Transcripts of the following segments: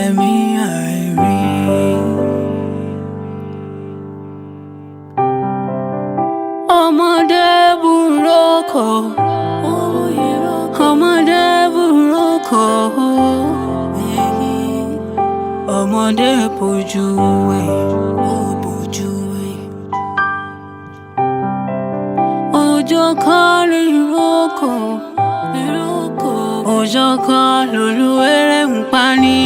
Ẹ̀mí àìrí. Ọmọdé burúkú, ọmọdé burúkú, ọmọdé bojú ẹ̀, ó bojú ẹ̀. Ọjọ́ kan lórúkọ, ọjọ́ kan lolúwẹ̀rẹ̀ ń pa ní.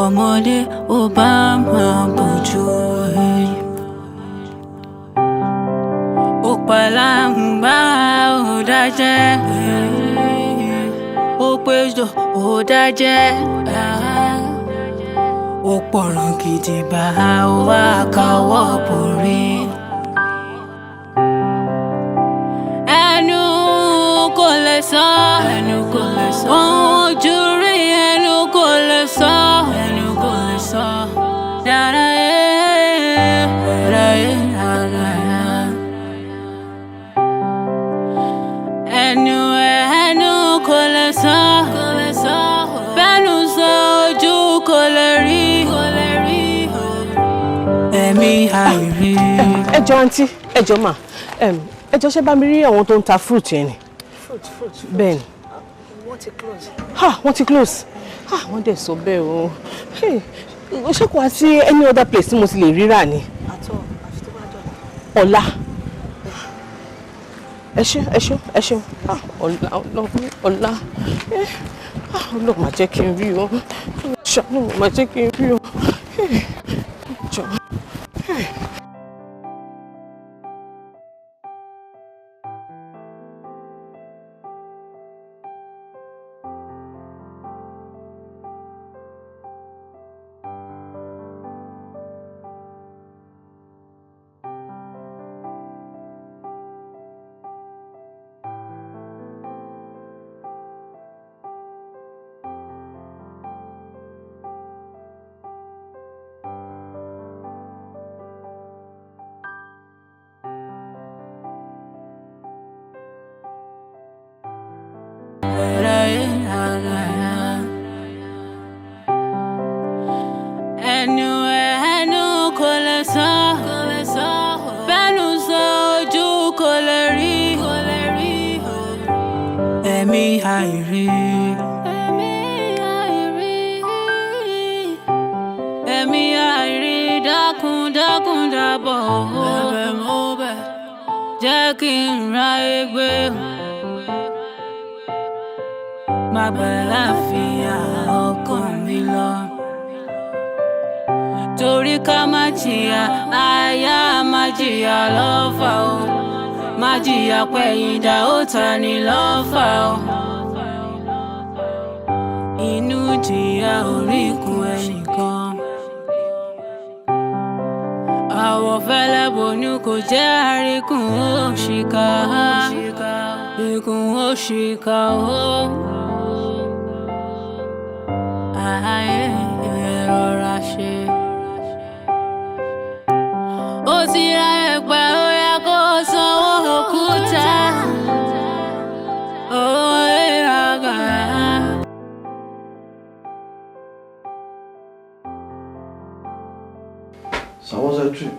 Ọmọdé ò bá máa bójú ẹ̀. Ó pàlàǹgbá ò dájẹ́, ó péjọ ò dájẹ́, ó pọ̀rọ̀ gidi bá wà káwọ́ borí. Ẹnu kò lè sọ, ẹnu kò lè sọ, ohun ojú rí ẹnu kò lè sọ, ẹnu kò lè sọ. Dára ẹ̀, dára ẹ̀, dára ẹ̀. Ẹnu ẹnu kò lè sọ, kò lè sọ, bẹ́nu sọ ojú kò lè rí, kò lè rí. Ẹ̀mí àìrí. Ẹ jọ̀ọ́ àǹtí, ẹ jọ̀ọ́ mà, ẹ jọ̀ọ́, ṣé bá mi rí àwọn tó ń ta fruit yẹn ni? Fruit, fruit? Bẹ́ẹ̀ ni. Wọ́n ti close. Ha, wọ́n ti close? Ha, wọ́n dẹ̀ sọ bẹ́ẹ̀ o. Hey, ṣé kò wá sí any other place tí mo ti lè rírà ni? Àtọ̀, àfi tó bá dọ̀la. Ọ̀la? Ẹ ṣé, ẹ ṣé, ẹ ṣé. Ah, ọ̀la, ọ̀la, ọ̀la. Eh, ah, Ọlọ́run má jẹ́ kí n rí o. Ṣàánú mi, má jẹ́ kí n rí o. Eh, jọ̀ọ́. Eh. Ẹnu ẹnu kò lè sọ, bẹ́nu sọ ojú kò lè rí, ẹ̀mí àìrí. Ẹ̀mí àìrí, ẹ̀mí àìrí, dákun dákun dábọ̀, ẹ̀bẹ̀ mo bẹ̀, jẹ́ kí n ra ẹgbẹ́ má gbà láfíà ọkàn mi lọ. Torí ká má jìyà, àyà má jìyà lọ́fà o. Má jìyà pẹ̀yìndà, ó ta ni lọ́fà o. Inú jìyà oríkun ẹnìkan. Àwọ̀ fẹ́lẹ́ bonú kò jẹ́ àríkùn ó ṣìkà. Ikùn ó ṣìkà ó. Ààyè rọra ṣe. Ó ti ra ẹ̀pẹ̀, ó yẹ kó sanwó òkúta. Owó ìràgàrà. So how was that trip?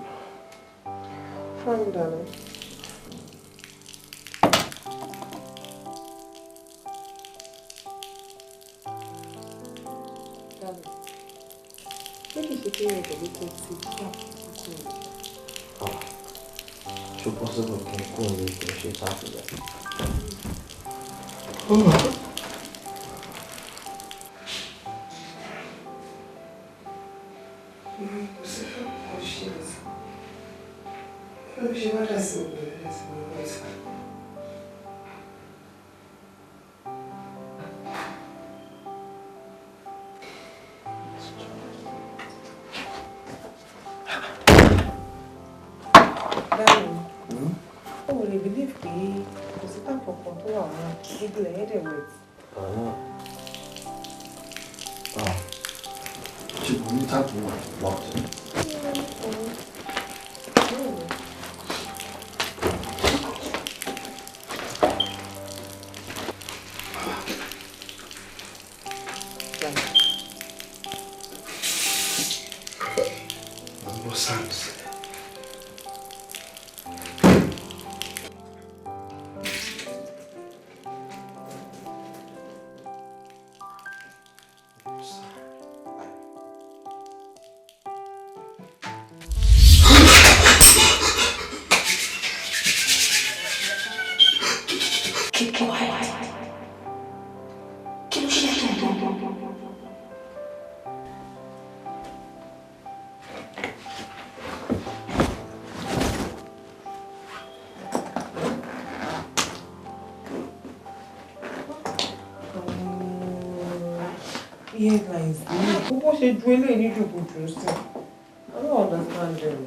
Fine, darling. Darling, ṣé kìí ṣe pé ẹ̀jẹ̀ ló tó ti kí àkókò rẹ̀? Ah, ṣó possible kí n kúrò ní kí n ṣe Saturday? Kò sí fún kò ṣe é. Bí ṣe wá dà sí mi, dà sí mi wọ́n ti. Darling, o ò lè believe pé kò sí tap kankan tó wà wọn, gbogbo ẹ̀ yẹn dẹ̀ wet. Ah. Ṣé kò ní tap wà blocked? Gbọ́ sound sílẹ̀. Keep quiet. Kí ló ṣe tó ń bọ̀? Headlines ní bó ṣe ju eléyìí ní jùkújù sí. I don't understand them.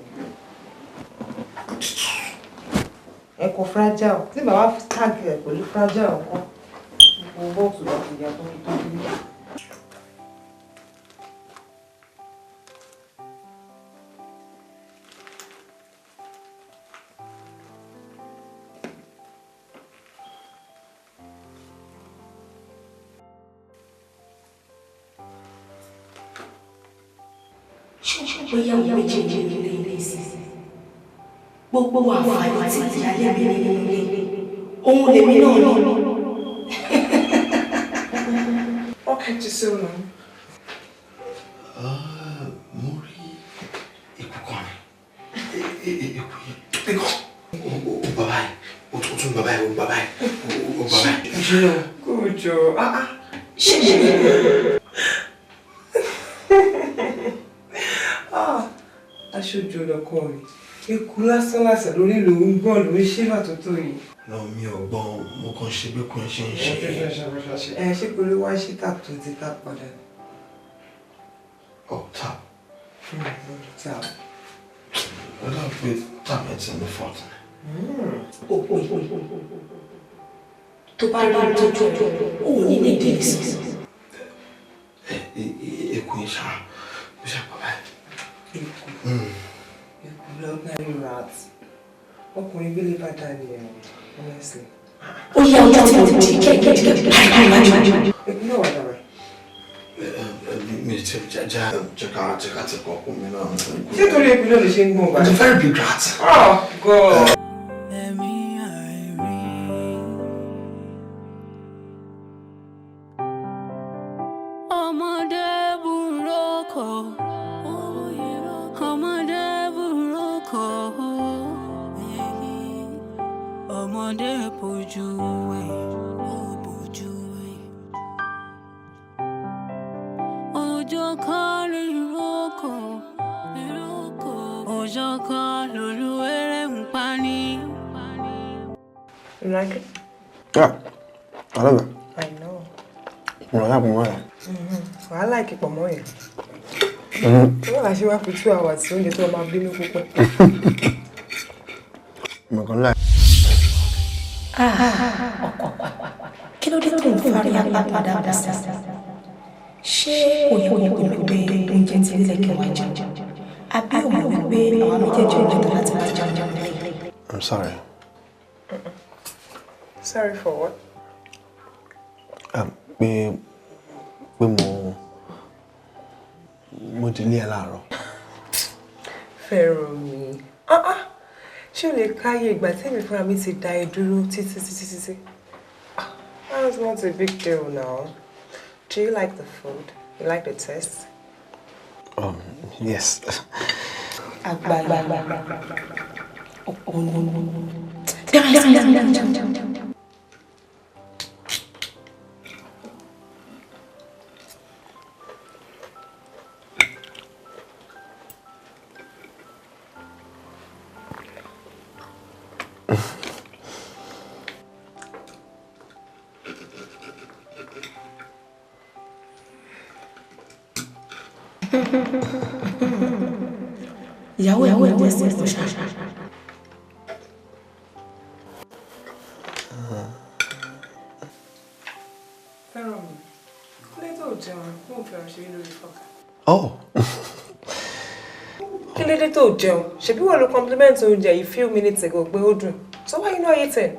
Ẹ kò fragile. Tí bàbá tag ẹ̀ pẹ̀lú fragile nǹkan, gbogbo bọ́ọ̀sì bá ti yàtọ̀ kí tó dé. Ṣé o mọ̀ pé ìyàwó méjèèjì ní ilé ìsìn? Gbogbo àǹfààní tí ìyáálé mi ní nínú ilé, òun lèmi náà ní. What kept you so long? Mo rí eku kan ni. Eku yẹn tóbi gan. Ó bàbá yìí, ó tún bàbá yìí, ó bàbá yìí, ó bàbá yìí. Ṣé o? Kò jọ. Ah ah. Ṣé ṣe Ah, aṣojú lọkọ mi. Eku lásán lásán lórí ló ń gbọ́n ló ń ṣe bàtótó yìí. Lọ mi ò gbọ́n, mo kàn ṣe bí kò ń ṣe ń ṣe. Ẹ ṣé pé ló wá ṣí tap tó ti tap padà. Oh, tap. Tap. Ó dà pé tap ẹ̀ ti ní fọ́ọ̀tì. Òpó tó bá rí tójú òun ní ní ìdílé sí. Eku yẹn ṣá, ó ṣe bàbá yìí. Eku. Eku ordinary rat. Ọkùnrin gbélé bá dá ni ẹ̀ honestly. Ó yá ọjọ́ tí mo di kẹ́kẹ́kẹ́ pariwo. Eku náà wà dára. Mi ti jẹ́ jẹ́ ká jẹ́ ká ti kọ́ ọkùn mi náà. Ṣé torí eku náà lè ṣe ń gbọ̀n báyìí? It's a very big rat. Oh God. Ẹ̀mí àìrí. Ọmọdé burúkú, ọmọdé burúkú, ọmọdé bojú ẹ̀, ó bojú ẹ̀. Ọjọ́ kan lórúkọ, ọjọ́ kan lolúwẹ̀rẹ̀ ń pa ni. You like it? Yeah, I love it. I know. Mo lọ láàbùn wáyà. Wàá láìkí pọ̀ mọ́ yẹn. Wọ́n là ṣe wá fi 2 hours sí oúnjẹ tó máa bínú púpọ̀. Mo kàn láì. Ọkọ, kí ló dé tó ń fárí apá padà bọ̀ sí? Ṣé kò yẹ kó pè mí pé oúnjẹ ti délẹ̀ kí wọ́n jẹun? Àbí o mọ̀ wípé àwọn méjèèjì ò jẹun láti máa jẹun jẹun lẹ́yìn? I'm sorry. Sorry for what? Pé mo délé ẹ láàárọ̀. Fẹ́ràn mi. Ah ah. Ṣé o lè káyé ìgbà tí èmi fúnra mi ti dá ẹ dúró títí títí títí? Ah, that's not a big deal now. Do you like the food? You like the taste? Yes. Àgbàlagbà ọ̀nà. Dáhùn dáhùn dáhùn. Ìyàwó ẹ̀ wẹ̀ wẹ̀ sí ọ̀ṣà. Fẹ́ràn mi. Kí ló dé tó jẹun? Mo ò fẹ́ràn ṣeré lórí fọ́ọ̀kì. Oh. Kí ló dé tó jẹun? Ṣebí wọ́n lo compliment oúnjẹ yìí few minutes ago pé ó dùn. So why you not eating?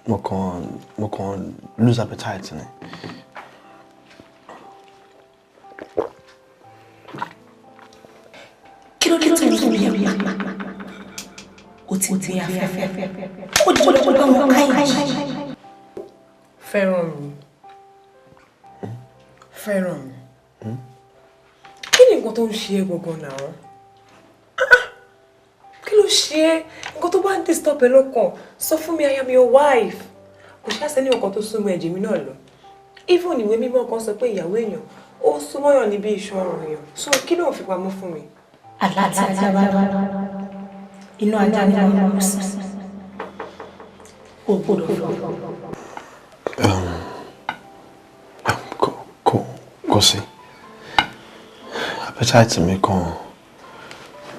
Mo kàn lose appetite ni. Kí ló dé tó ń fi apá? O ti gbé afẹ́fẹ́. Ó di ọjọ́ bá wọn ká ìjì. Fẹ́ràn mi. Fẹ́ràn mi. Kí ni nǹkan tó ń ṣe ẹ́ gangan náà? Kí ló ṣe é? Nǹkan tó bá ń disturb ẹ lọ́kàn, sọ fún mi, I am your wife. Kò ṣáṣẹ́ ní ọkàn tó súnmọ́ ẹ̀jẹ̀ mi náà lọ. Even ìwé mímọ́ kan sọ pé ìyàwó èèyàn ó súnmọ́yàn níbi iṣan ọrùn èèyàn. So kí ló ń fi pamọ́ fún mi? Àlá tí ajá bá bá inú ajá ni wọ́n kú sí. O gbọ́dọ̀ lọ. Kò sí. Appetite mi kàn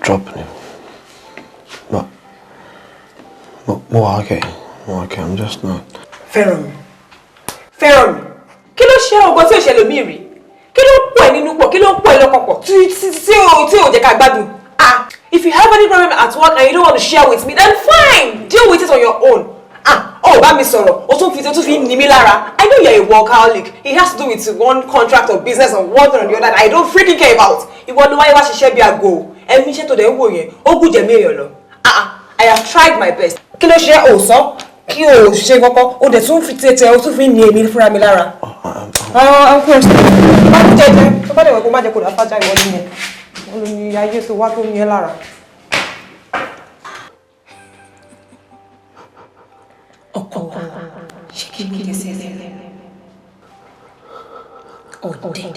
drop ni. But mo wà okay. Mo wà okay. I'm just not. Fẹ́ràn mi. Fẹ́ràn mi. Kí ló ṣe ọgbọ́n tí ò ṣẹlẹ̀ mí rí? Kí ló ń pọ̀ ẹ́ nínú pọ̀? Kí ló ń pọ̀ ẹ́ lọ́kàn pọ̀? Tí ò jẹ́ ká gbádùn. Ah, if you have any problem at work and you don't want to share with me, then fine, deal with it on your own. Ah, oh, bá mi sọ̀rọ̀, o tún fi ní mi lára. I know you're a workaholic. It has to do with one contract or business or one thing or the other that I don't freaking care about. Ìwọ ló wáyé wá ṣiṣẹ́ bí aago. Ẹ̀mí iṣẹ́ tó dẹ̀ ń wò yẹn, ó gùn jẹ̀mí èèyàn lọ. Ah, I have tried my best. Kí ló ṣe ò sọ? Kí o ṣe kọ́kọ́, o dẹ̀ tún fi tètè, o tún fi ní èmi fúnra mi lára. Àwọn ọkùnrin bá ń jẹjẹ, tó bá dẹ̀ wẹ̀ kó má jẹ kó dà fájà ìwọ nìyẹn. Wọ́n ló ní ayé tó wá tó ní ẹ lára. Ọkọ wa, ṣé kí mi jẹ sẹ́lẹ̀? Ọ̀dẹ̀.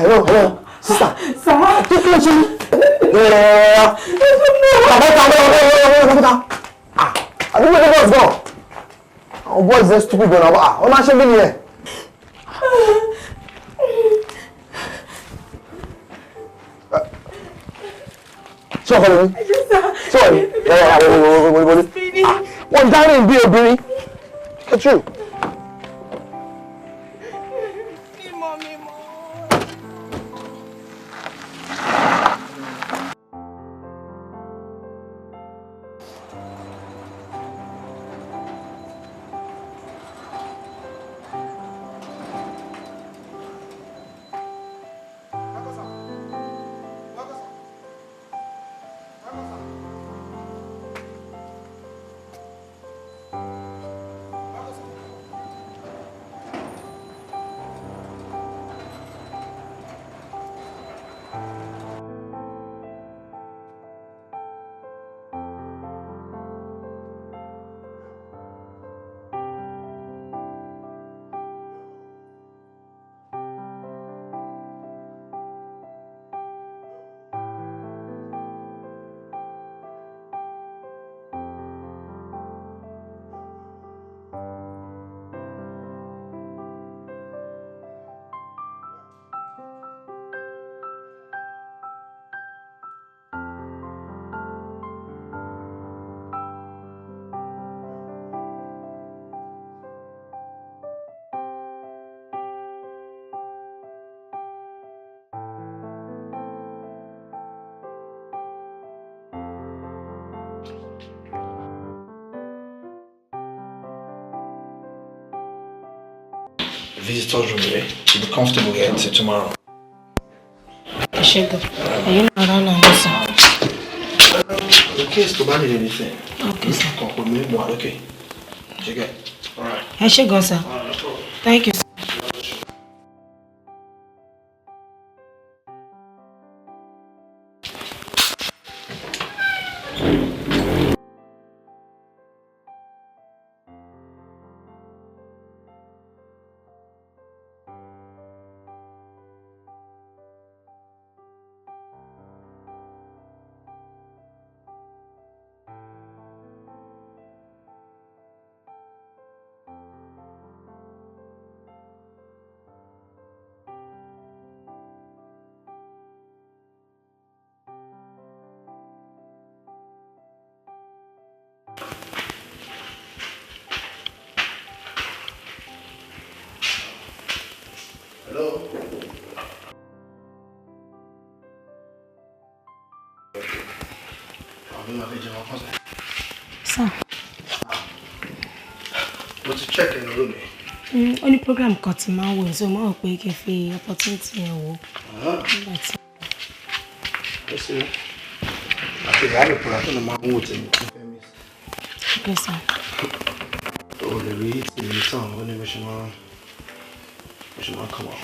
Hello, hello, sister. Sir? Kí ló ṣe mí? Ah, àdúgbò ní boys gan. Àwọn boys dey stupid gan na. Ah, wọ́n máa ṣe mí nìyẹn. Ṣé ọkọ lómi? Ṣé wọ́n ní? Yàrá wọlé wọlé. Wọ́n dárí bí obìnrin. Look at you. Visitors room here. You'll be comfortable here until tomorrow. Ẹ ṣé gan. Ẹ̀yin náà rán náà lọ́sàn. In case to manage anything. Okay, sir. Kàn pé mi mú wa, okay? You get? All right. Ẹ ṣé gan, sir. All right, no problem. Thank you, sir. Hello. Àwọn ọmọ ẹ̀jẹ̀ wọn kọ́ sẹ́. Sir. Mo ti check ẹnu room mi. Ó ní program kan tí máa ń wò, so mo rò pé kí n fi opportunity yẹn wò. Nígbà tí Ẹ ṣe àti ìyá rẹ̀ pọ̀lá tó lọ máa ń wò tèmi kí n fẹ́ miss. Okay, sir. O lè rí tèmi tán, ó ní bó ṣe máa come out.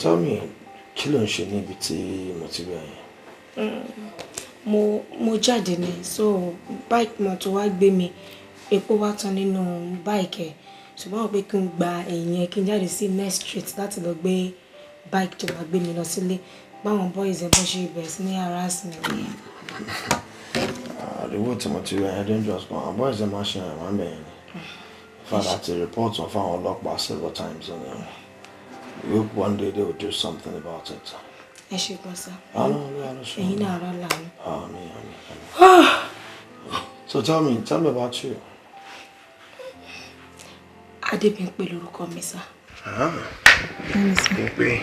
Tell me, kí ló ń ṣe níbi tí mo ti rí ẹ yẹn? Mo jáde ni, so bike mọ́tò wá gbé mi, epo wá tán nínú bike ẹ̀, ṣùgbọ́n wọ́n pé kí n gba ẹ̀yìn ẹ̀, kí n jáde sí next street láti lọ gbé bike tó máa gbé mi lọ sílé. Báwọn boys ẹ̀ bọ́ ṣe bẹ̀rẹ̀ sí ní harass mi nìyẹn. Àdúgbò tí mo ti rí ẹ yẹn dangerous gan. Àwọn boys ẹ̀ máa ṣe àwọn àmì ẹ̀yìn ni. In fact, I had to report wọn fáwọn ọlọ́pàá several times and we hope one day they will do something about it. Ẹ ṣe gan, sir. Ah, no, no, no, sure. Ẹ̀yin náà rà láàánú. Àmín, àmín, àmín. So tell me about you. Adébímpé lorúkọ mi, sir. Ah, Bẹ́ẹ̀ni, sir. Bímpé.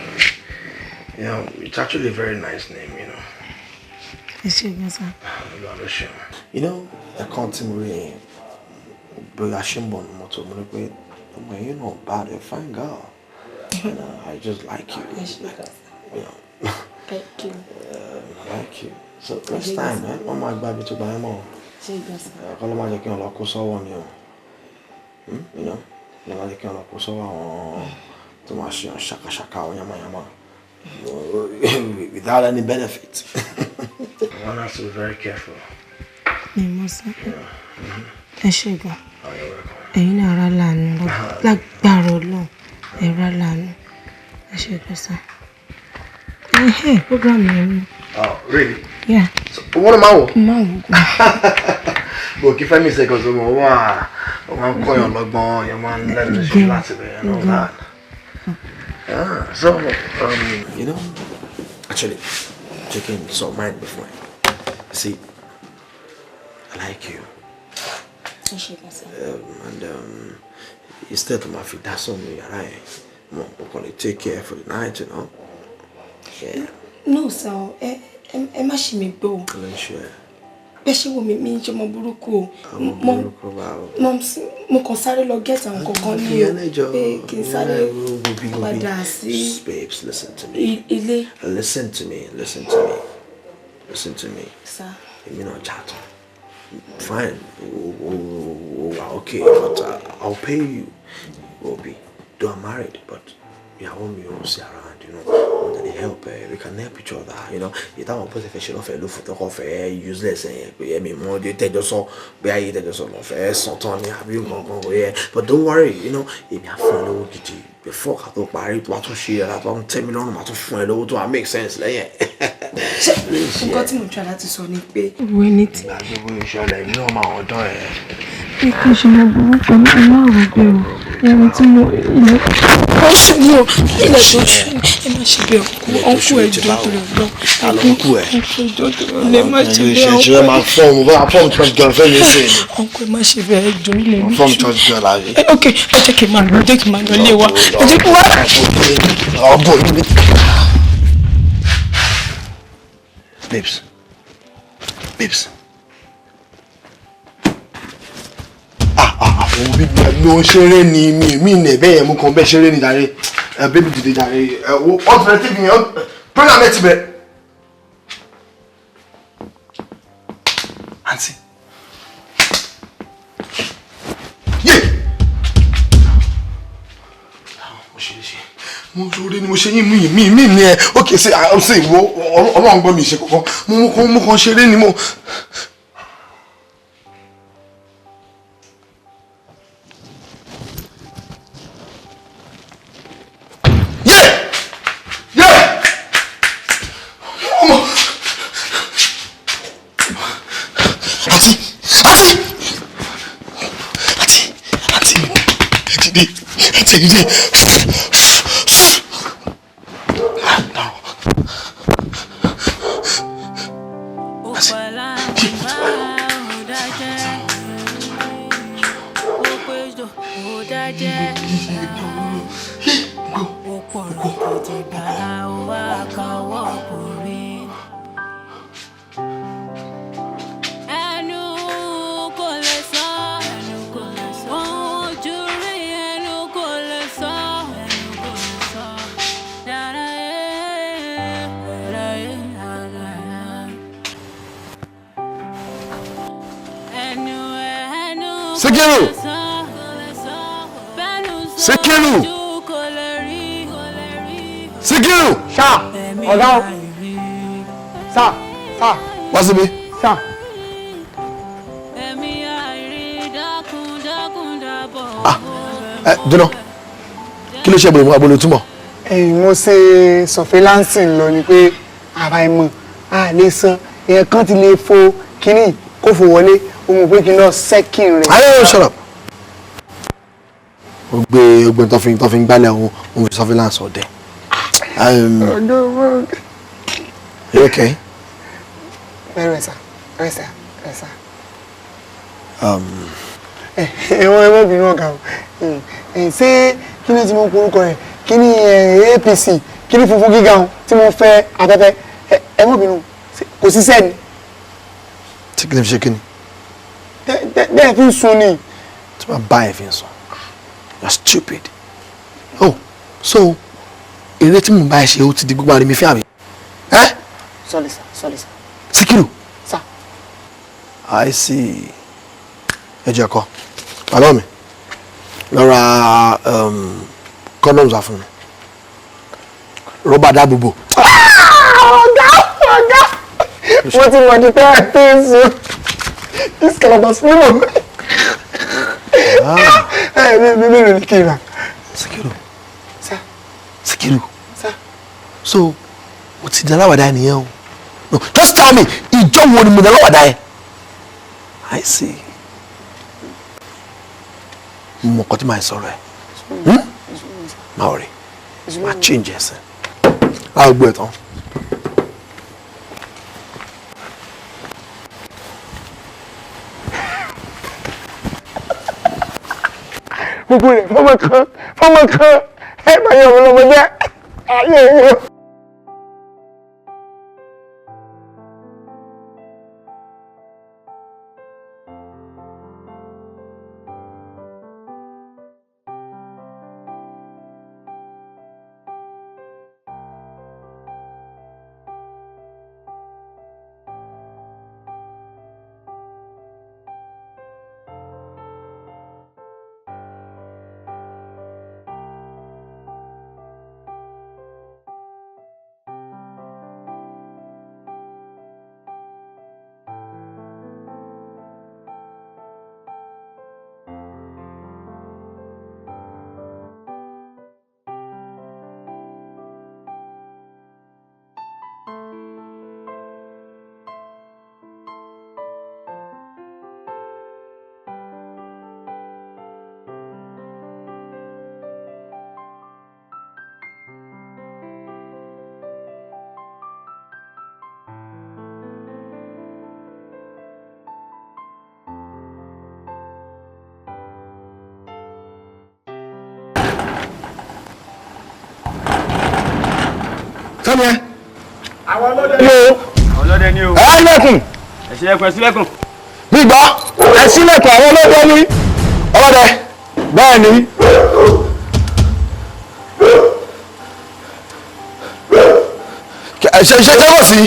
It's actually a very nice name. Ẹ ṣe gan, sir. Olúwa ló ṣeun. Ẹ̀kan tí mo rí yẹn, bóyá ṣe ń bọ̀ ní mọ́tò, mo ní pé ọmọ yẹn náà bad, a fine girl. I just like you. Ẹ ṣe gan, sir. Thank you. I like you. So next time, wọ́n máa gba ibi tó gba ẹ mọ́. Ṣe gan, sir. Kọ́ ló máa jẹ́ kí wọ́n lọ kó sọ́wọ́ ni o. Ló máa jẹ́ kí wọ́n lọ kó sọ́wọ́ àwọn tó máa ṣe ṣàkàṣàkà àwọn yamayama without any benefit. One has to be very careful. Mi mọ̀, sir. Ẹ ṣe gan. Oh, you're welcome. Ẹ̀yin náà rà láàánú lágbára Ọlọ́run. Ẹ rà láàánú. Ẹ ṣe gan, sir. Ẹ̀hẹ́, program yẹn mi. Oh, really? Yeah. So, what am I? Máa wò ó. Bò kí Fẹ́mi ṣe kan tó mọ̀ wá, ó máa ń kọ́yàn lọ́gbọ́n, yẹn máa ń lẹ́nu ṣe láti bẹ̀rẹ̀ and all that. Ah, so, actually, chicken so mind before. See, I like you. Ẹ ṣe gan, sir. And instead of my feet, that's on me, right? Mo kàn lè take care for the night. Yeah. No, sir, ẹ má ṣe mi gbọ́ o. Kí ló ń ṣe ẹ́? Bẹ́ẹ̀ ṣe wo mi, mi ń ṣe ọmọ burúkú o. Àwọn burúkú báwo? Mo kàn sáré lọ get àwọn kankan ní o, pé kí n sáré padà sí Babes, listen to me. ilé. Listen to me, listen to me. Listen to me. Sir. Èmi náà já tán. Fine, o wà okay, but I'll pay you. Obi, though I'm married, but ìyàwó mi ò sí around. Want any help, we can help each other. Ìtàwọn bó ṣe fẹ́ ṣe lọ́fẹ̀ẹ́ ló fò tọkọ fẹ́ useless ẹ̀yẹn pé ẹ̀mí mọ́ ọdẹ tẹ́jọ́ sọ bí ayé tẹ́jọ́ sọ lọ fẹ́ sàn tán ni àbí nǹkan kan kò yẹ. But don't worry, èmi á fún ẹ lówó gidi before ká tó parí, tó bá tún ṣe ẹ̀rọ tó ń tẹ́ mi lọ́rùn, màá tún fún ẹ lówó tó wà make sense lẹ́yìn. Ṣé nǹkan tí mo try láti sọ ni pé ìwé ní ti. Ìgbàgbé bóyá ìṣẹ̀lẹ̀ èmi náà máa ọ̀dọ́ ẹ̀. Pé kí n ṣe ọmọ burúkú, ẹ má rò bẹ́ẹ̀ o. Ẹni tí mo ilẹ̀ ó ṣe ní o, ilẹ̀ tó ṣú, ẹ má ṣe bẹ́ẹ̀ ọkú, ọkú, ẹjọ́ tó lọ lọ. Àlọ́ ẹ̀. Ọkú, ẹjọ́ tó lọ lẹ, má ṣe bẹ́ẹ̀ ọkú. Ṣe máa fọ́ọ̀mù bá fọ́ọ̀mù church girl fẹ́ mi sí ni. Ọkú, ẹ má ṣe bẹ́ẹ̀, ẹjọ́ ilẹ̀ mi. Fọ́ọ̀mù church girl àbí. Ok, ẹ jẹ́ kí n máa lọ, ẹ jẹ́ kí n máa lọ ilé wa, ẹ jẹ́ kí n wá. Ọ̀bọ̀ yìí. Babes. Babes. Ah ah ah, òun bíbí ló ń ṣeré ni, mi ní ẹ̀bẹ̀ yẹn, mú kan bẹ́ẹ̀ ṣeré ni jàre. Ẹ baby, dìde jàre. Ẹ wo wọ́n ti fẹ́ tv yẹn, program ẹ ti bẹ̀rẹ̀. Àǹtí. Yé! Mo ṣe léṣe. Mo ṣoore ni mo ṣe yín, mi ní ẹ. Ok, ṣe ṣe ìwọ Ọlọ́run gbọ́ mi ṣe kankan. Mo kàn ṣeré ni mo. Yé! Yé! Ọmọ! Àǹtí! Àǹtí! Àǹtí! Àǹtí! Ẹ dìde! Àǹtí, ẹ dìde! Ó pẹ̀lá bá ò dájẹ́. Ó dájẹ́ ó pọ̀rọ̀ gidi bá wà káwọ́ kò rí. Ẹnu kò lè sọ, ẹnu kò lè sọ. Ohun ojú rí ẹnu kò lè sọ, ẹnu kò lè sọ. Dára ẹ̀, dára ẹ̀, dára ẹ̀. Ẹnu ẹnu kò Síkírù! lè sọ, kò lè sọ. Bẹ́nu sọ Síkírù! ojú kò lè rí, kò lè rí. Síkírù! Sá ọ̀gá o, sá sá. Wá síbí. Sá. Ẹ̀mí àìrí dákun dákun dábọ̀. Ẹ dúró, kí ló ṣe bòlò bòlò túmọ̀? Ẹ̀yin mo ṣe surveillance lọ ni pé àbá ìmọ̀ a lè san èèyàn kan ti lè fo kínní kó fò wọlé, o mọ̀ pé kí n lọ sẹ́kìn rẹ̀. Ayé o, shut up. Ó gbé ogbin tó fi ń gbálẹ̀ òun, òun fi surveillance ọ̀dẹ̀. You okay? Rẹ̀ sà, rẹ̀ sà, rẹ̀ sà. Ẹ̀wọ̀n ẹ̀wọ̀n bínú ọ̀gá o. Ṣé kí ni tí mo porúkọ rẹ̀, kí ni APC, kí ni funfun gíga o tí mo fẹ́ afẹ́fẹ́? Ẹ̀wọ̀n bínú, kò sí sẹ́ni. Tí kí ni fi ṣe kí ni? Bẹ́ẹ̀ fi ń sun ni. Tí wọ́n bá ẹ̀ fi ń sùn. You're stupid. Oh, so eré tí mò ń bá ẹ ṣe, ó ti di gbogbo àrèmí fún àmì. Ẹ́. Sorry sir, sorry sir. Síkírù. Sir. I see. Ẹ jẹ́ kọ́. Bàbá mi, lọ ra condoms wá fún mi. Rọ́bà dáàbòbò. Ọ̀gá, ọ̀gá, mo ti mọ̀ ní pé ẹ fi ń sun this calabash mímọ̀. Ẹ mi mi mélòó ni kí n rà? Síkírù. Sir. Síkírù. Sir. So, o ti di aláwàdà nìyẹn o. No, just tell me, ìjọ wo ni mo di aláwàdà yẹn? I see. Mo mọ̀ nǹkan tí màá sọ̀rọ̀ ẹ̀. Má worry, má change ẹ̀sìn. Láwọn gbé ẹ̀ tán. Gbogbo rẹ̀ fọmọ kan, fọmọ kan, ẹ bá yẹ ọmọ lọmọ jẹ ayé yìí. Sani ẹ. Àwọn ọlọ́dẹ ni o. Àwọn ọlọ́dẹ ni o. Ẹ lẹ́kùn. Ẹ ṣílẹ̀kùn, ẹ ṣílẹ̀kùn. Mi gbọ́. Ẹ ṣílẹ̀kùn, àwọn ọlọ́dẹ ni. Ọlọ́dẹ. Bẹ́ẹ̀ ni. Ẹ ṣe iṣẹ́ tẹ́wọ̀ sí.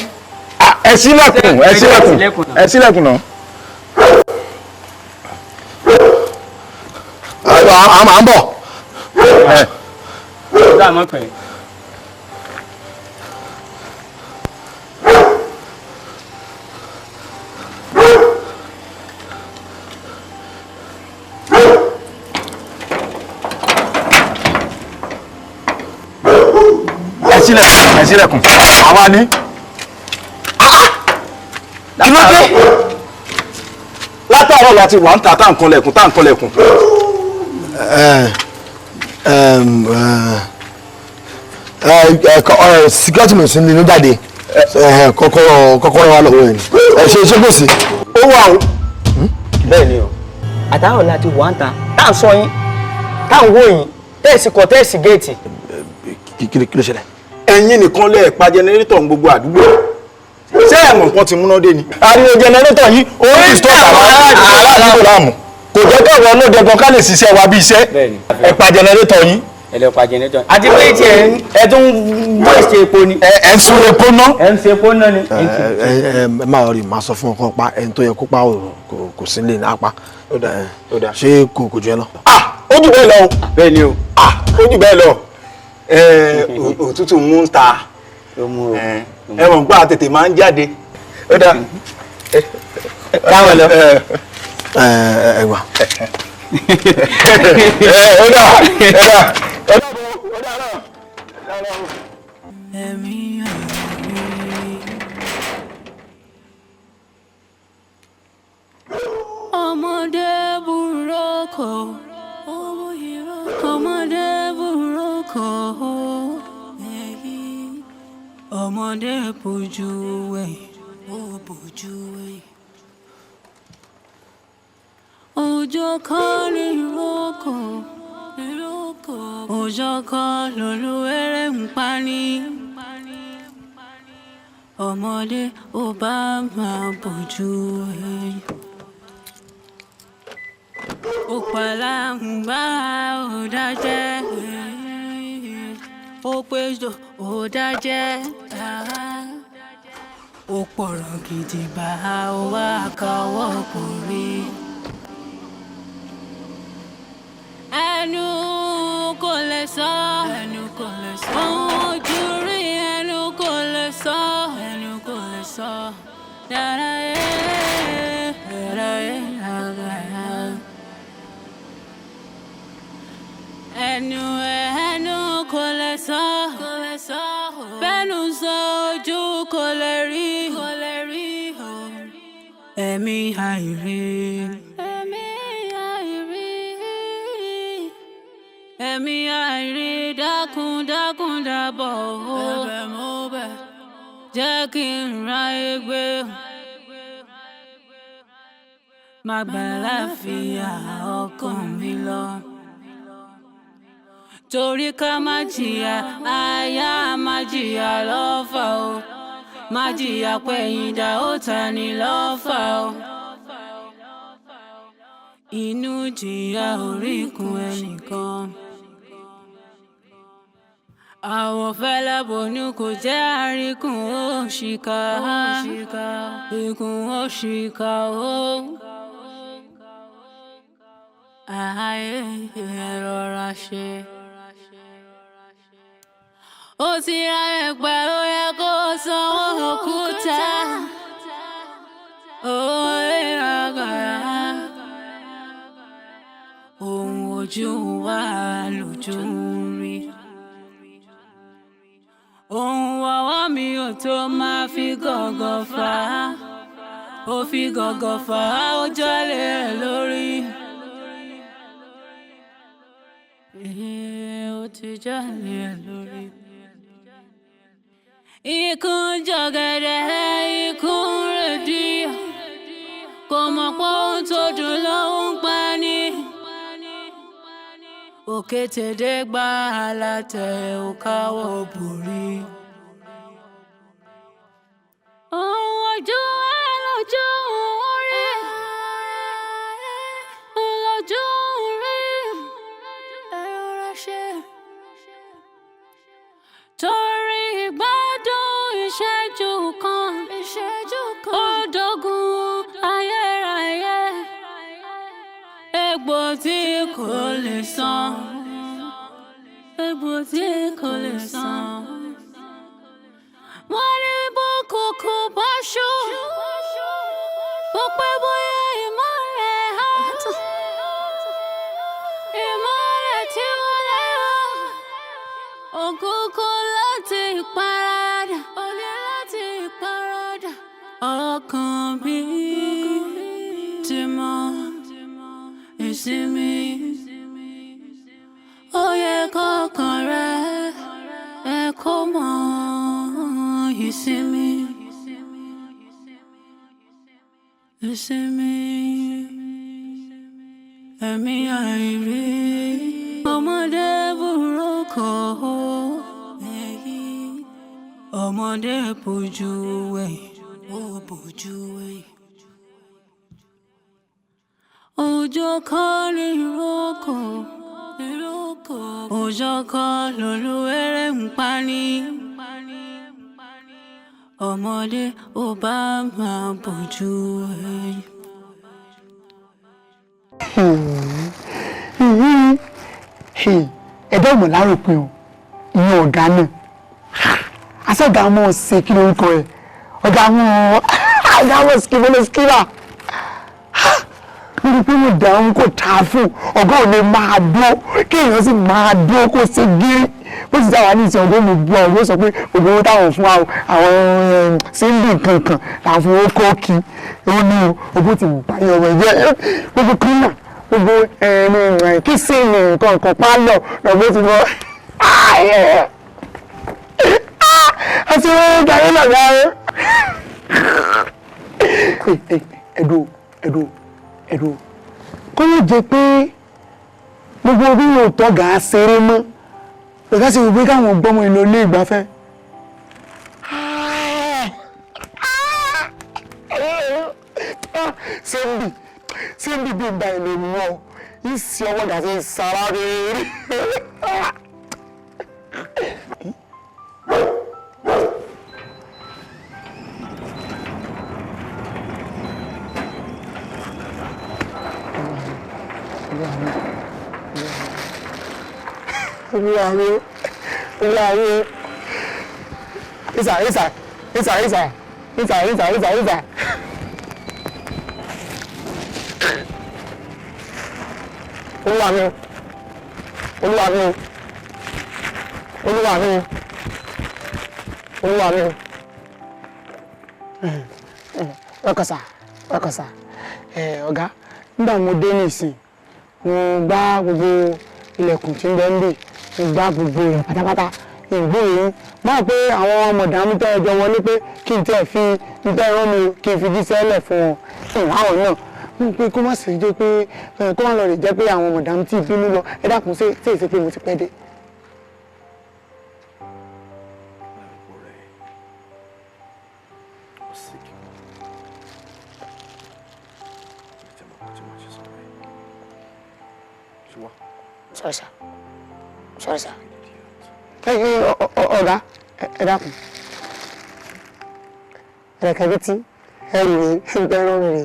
Ẹ ṣílẹ̀kùn, ẹ ṣílẹ̀kùn, ẹ ṣílẹ̀kùn náà. À ń bọ̀. Ọ̀dọ́ àmọ́ pẹ̀. Ẹ ṣílẹ̀kùn, ẹ ṣílẹ̀kùn, àwa ni. Kí ló dé? Látàárọ̀ láti wà ń ta tá à ń kanlẹ̀kùn, tá à ń kanlẹ̀kùn. Security man sí ní jáde, kọ́kọ́rọ́ wa lọ́wọ́ ẹ̀ ni. Ẹ ṣe iṣẹ́ kò sí. Ó wà o. Bẹ́ẹ̀ ni o, àtàwọn láti wà ń ta Tá à ń sọ yín, tá à ń wò yín, tẹ́ẹ̀sì kọ̀ tẹ́ẹ̀sì géètì. Kí ló ṣẹlẹ̀? Ẹ̀yin nìkan lẹ pa generator ń gbogbo àdúgbò. Ṣé ẹ̀mọ̀ kan ti múná dé ni? Ariwo generator yìí ó ń disturb àwọn aráàlú láàmú. Kò jẹ́ káwọn ọlọ́dẹ gan ká lè ṣiṣẹ́ wa bí iṣẹ́. Ẹ pa generator yín. Ẹ lọ pa generator. Àti pé tí ẹ tún waste epo ni. Ẹ ń sun epo ná. Ẹ ń sun epo ná ni. Ẹ ẹ máa rí, màá sọ fún ọkọ pa ẹni tó yẹ kó pa kò sí lè ní apá. Ṣé kò jù ẹ lọ? Ó jù bẹ́ẹ̀ lọ o. Bẹ́ẹ̀ ni o. Ó jù bẹ́ẹ̀ lọ. Òtútù mú ń ta. Ẹ mọ̀ pé àtètè máa ń jáde. Ó dáa. Káwọn lọ. Ẹ gbà. Ó dáa, ó dáa. Ẹ̀mí àìrí. Ọmọdé burúkú, ọmọdé burúkú, ọmọdé bojú wẹ̀yìn, ó bojú wẹ̀yìn. Ọjọ́ kan ní ìrókò, ọjọ́ kan lolúwẹ̀rẹ̀ ń pa ní. Ọmọdé ò bá máa bójú wẹ̀yìn. Òpàlàǹgbá ò dájẹ́, ó péjọ ò dájẹ́, ó pọ̀rọ̀ gidi bá wà káwọ́ kò rí. Ẹnu kò lè sọ, ẹnu kò lè sọ, ohun ojú rí ẹnu kò lè sọ, ẹnu kò lè sọ. Dára ẹ, dára ẹ, dára ẹ. Ẹnu ẹnu kò lè sọ, kò lè sọ, bẹ́nu sọ ojú kò lè rí, kò lè rí. Ẹ̀mí àìrí, ẹ̀mí àìrí, ẹ̀mí àìrí, dákun dákun dábọ̀ o. Ẹ̀bẹ̀ mo bẹ̀, jẹ́ kí n ra egbe. Má gbà láfíà ọkàn mi lọ. Torí ká má jìyà, àyà má jìyà lọ́fà o. Má jìyà pẹ̀yìndà ó ta ni lọ́fà o. Inú jìyà oríkun ẹnìkan. Àwọ̀ fẹ́lẹ́ bonú kò jẹ́ àríkùn ó ṣìkà. Ikùn ó ṣìkà o. Ààyè ẹ rọra ṣe. Ó ti ra ẹ̀pẹ̀, ó yẹ kó sanwó òkúta. Ó ríra gàrà. Ohun ojú wa lójú ń rí. Ohun ọwọ́ mi ò tó máa fi gọ̀gọ̀ fà á. Ó fi gọ̀gọ̀ fà á, ó jọ́lé ẹ̀ lórí. Ó ti jọ́lé ẹ̀ lórí. Ikú ń jọ̀gẹ̀dẹ̀, ikú ń rèdí. Kò mọ̀ pé ohun tó dùn ló ń pa ni. Òkétédé gba alátẹ̀ ò káwọ́ borí. Ohun ojú ẹ lójú ń rí. Lójú ń rí. Ẹ rọra ṣe. Torí ìgbádùn ìṣẹ́jú kan, ìṣẹ́jú kan, ó dógún ayérayé. Egbò tí kò lè san, egbò tí kò lè san. Wọ́n ní bó kòkó bá ṣú, bó pẹ́ bóyá ìmọ́lẹ̀ á tàn. Ìmọ́lẹ̀ tí wọ́n lérò, òkùnkùn láti ìparadà, òní láti ìparadà. Ọkàn mi ti mọ ìsinmi. Ó yẹ kọ́kàn rẹ ẹ kó mọ ìsinmi. Ìsinmi. Ẹ̀mí. Ẹ̀mí àìrí ọmọdé burúkú, ọmọdé bójú wẹ̀yìn, ó bójú wẹ̀yìn. Òjò kọ́ ní ìrókò, ìrókò. Òjò kọ́ lolúwẹ̀rẹ̀ ń pa ní. Ọmọdé ò bá máa bójú wẹ̀yìn. Ẹ̀dá ọmọ láròpin o, ìyẹn ọ̀gá náà aṣọ́gà mọ̀ ṣe kí lórúkọ ẹ̀, ọ̀gá mọ̀ skibolo skiba lórí pé mo dà ń kò tà fún ọ̀gá ò lè máa dúró, kí èèyàn sì máa dúró kó ṣe gírí bó ti sáwà ní ìsìn. Ọ̀gá mi bu ọ̀gá sọ pé gbogbo owó táwọn fún àwọn síndì kankan làwọn fún owó kọ́ọ̀kì ó ní o. Owó ti báyọ̀ ọmọ ẹ̀jẹ̀ gbogbo kan náà, gbogbo kìsìnì nǹkan kan pálọ̀ lọ́gbọ́n ti bọ́ àti owó gàrí lọ́gà rẹ̀. Ẹ̀dùn ẹ̀dùn ẹ̀dùn kó yóò jẹ pé gbogbo bí yóò tọ́gà á ṣeré mọ́ lọ́gà sì wò pé káwọn gbọ́mọ ìlú ilé ìgbafẹ́. Síndì síndì bí gba ìlú mọ́ ìsì ọwọ́ gà sí sára rere. Olúwa mi, Olúwa mi, ìsà ìsà ìsà ìsà ìsà ìsà ìsà ìsà. Olúwa mi, Olúwa mi, Olúwa mi, Olúwa mi. Ọkọ̀sà ọkọ̀sà, ọ̀gá, nígbà mo dé nísìn, mo gbá gbogbo ilẹ̀kùn tí ń bẹ ń bì, mo gbá gbogbo rẹ̀ pátápátá ìgbóhùn máa pé àwọn mọ̀dàmú tẹ́ ẹjọ́ wọlé pé kí n tẹ́ fi n tẹ́ rán mi kí n fi jíṣẹ́ lẹ̀ fún wọn ìwà àwọn náà mo pé kó má sì jẹ́ pé kó má lọ rè jẹ́ pé àwọn mọ̀dàmú tí ìbínú lọ. Ẹ dákun, ṣé ṣé ìṣe pé mo ti pẹ́ dé? Sorry, sir. Sorry, sir. Ẹ ẹ ọ̀gá, ẹ dákun. Ẹ̀rẹ̀kẹ́ tí ẹ rí rí ń tẹ́ rán mi rí.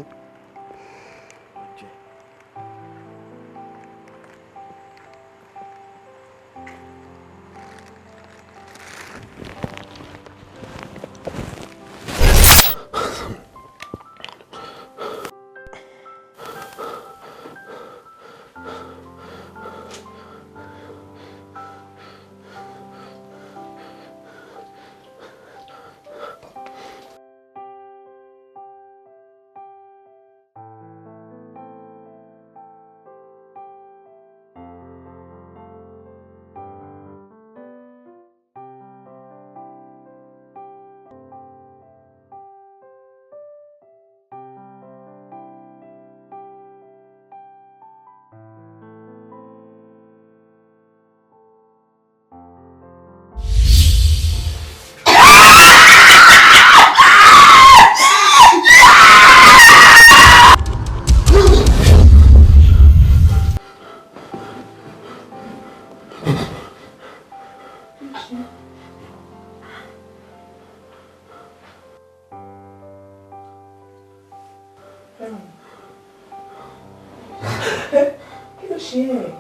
Kí ló ṣe ẹ́?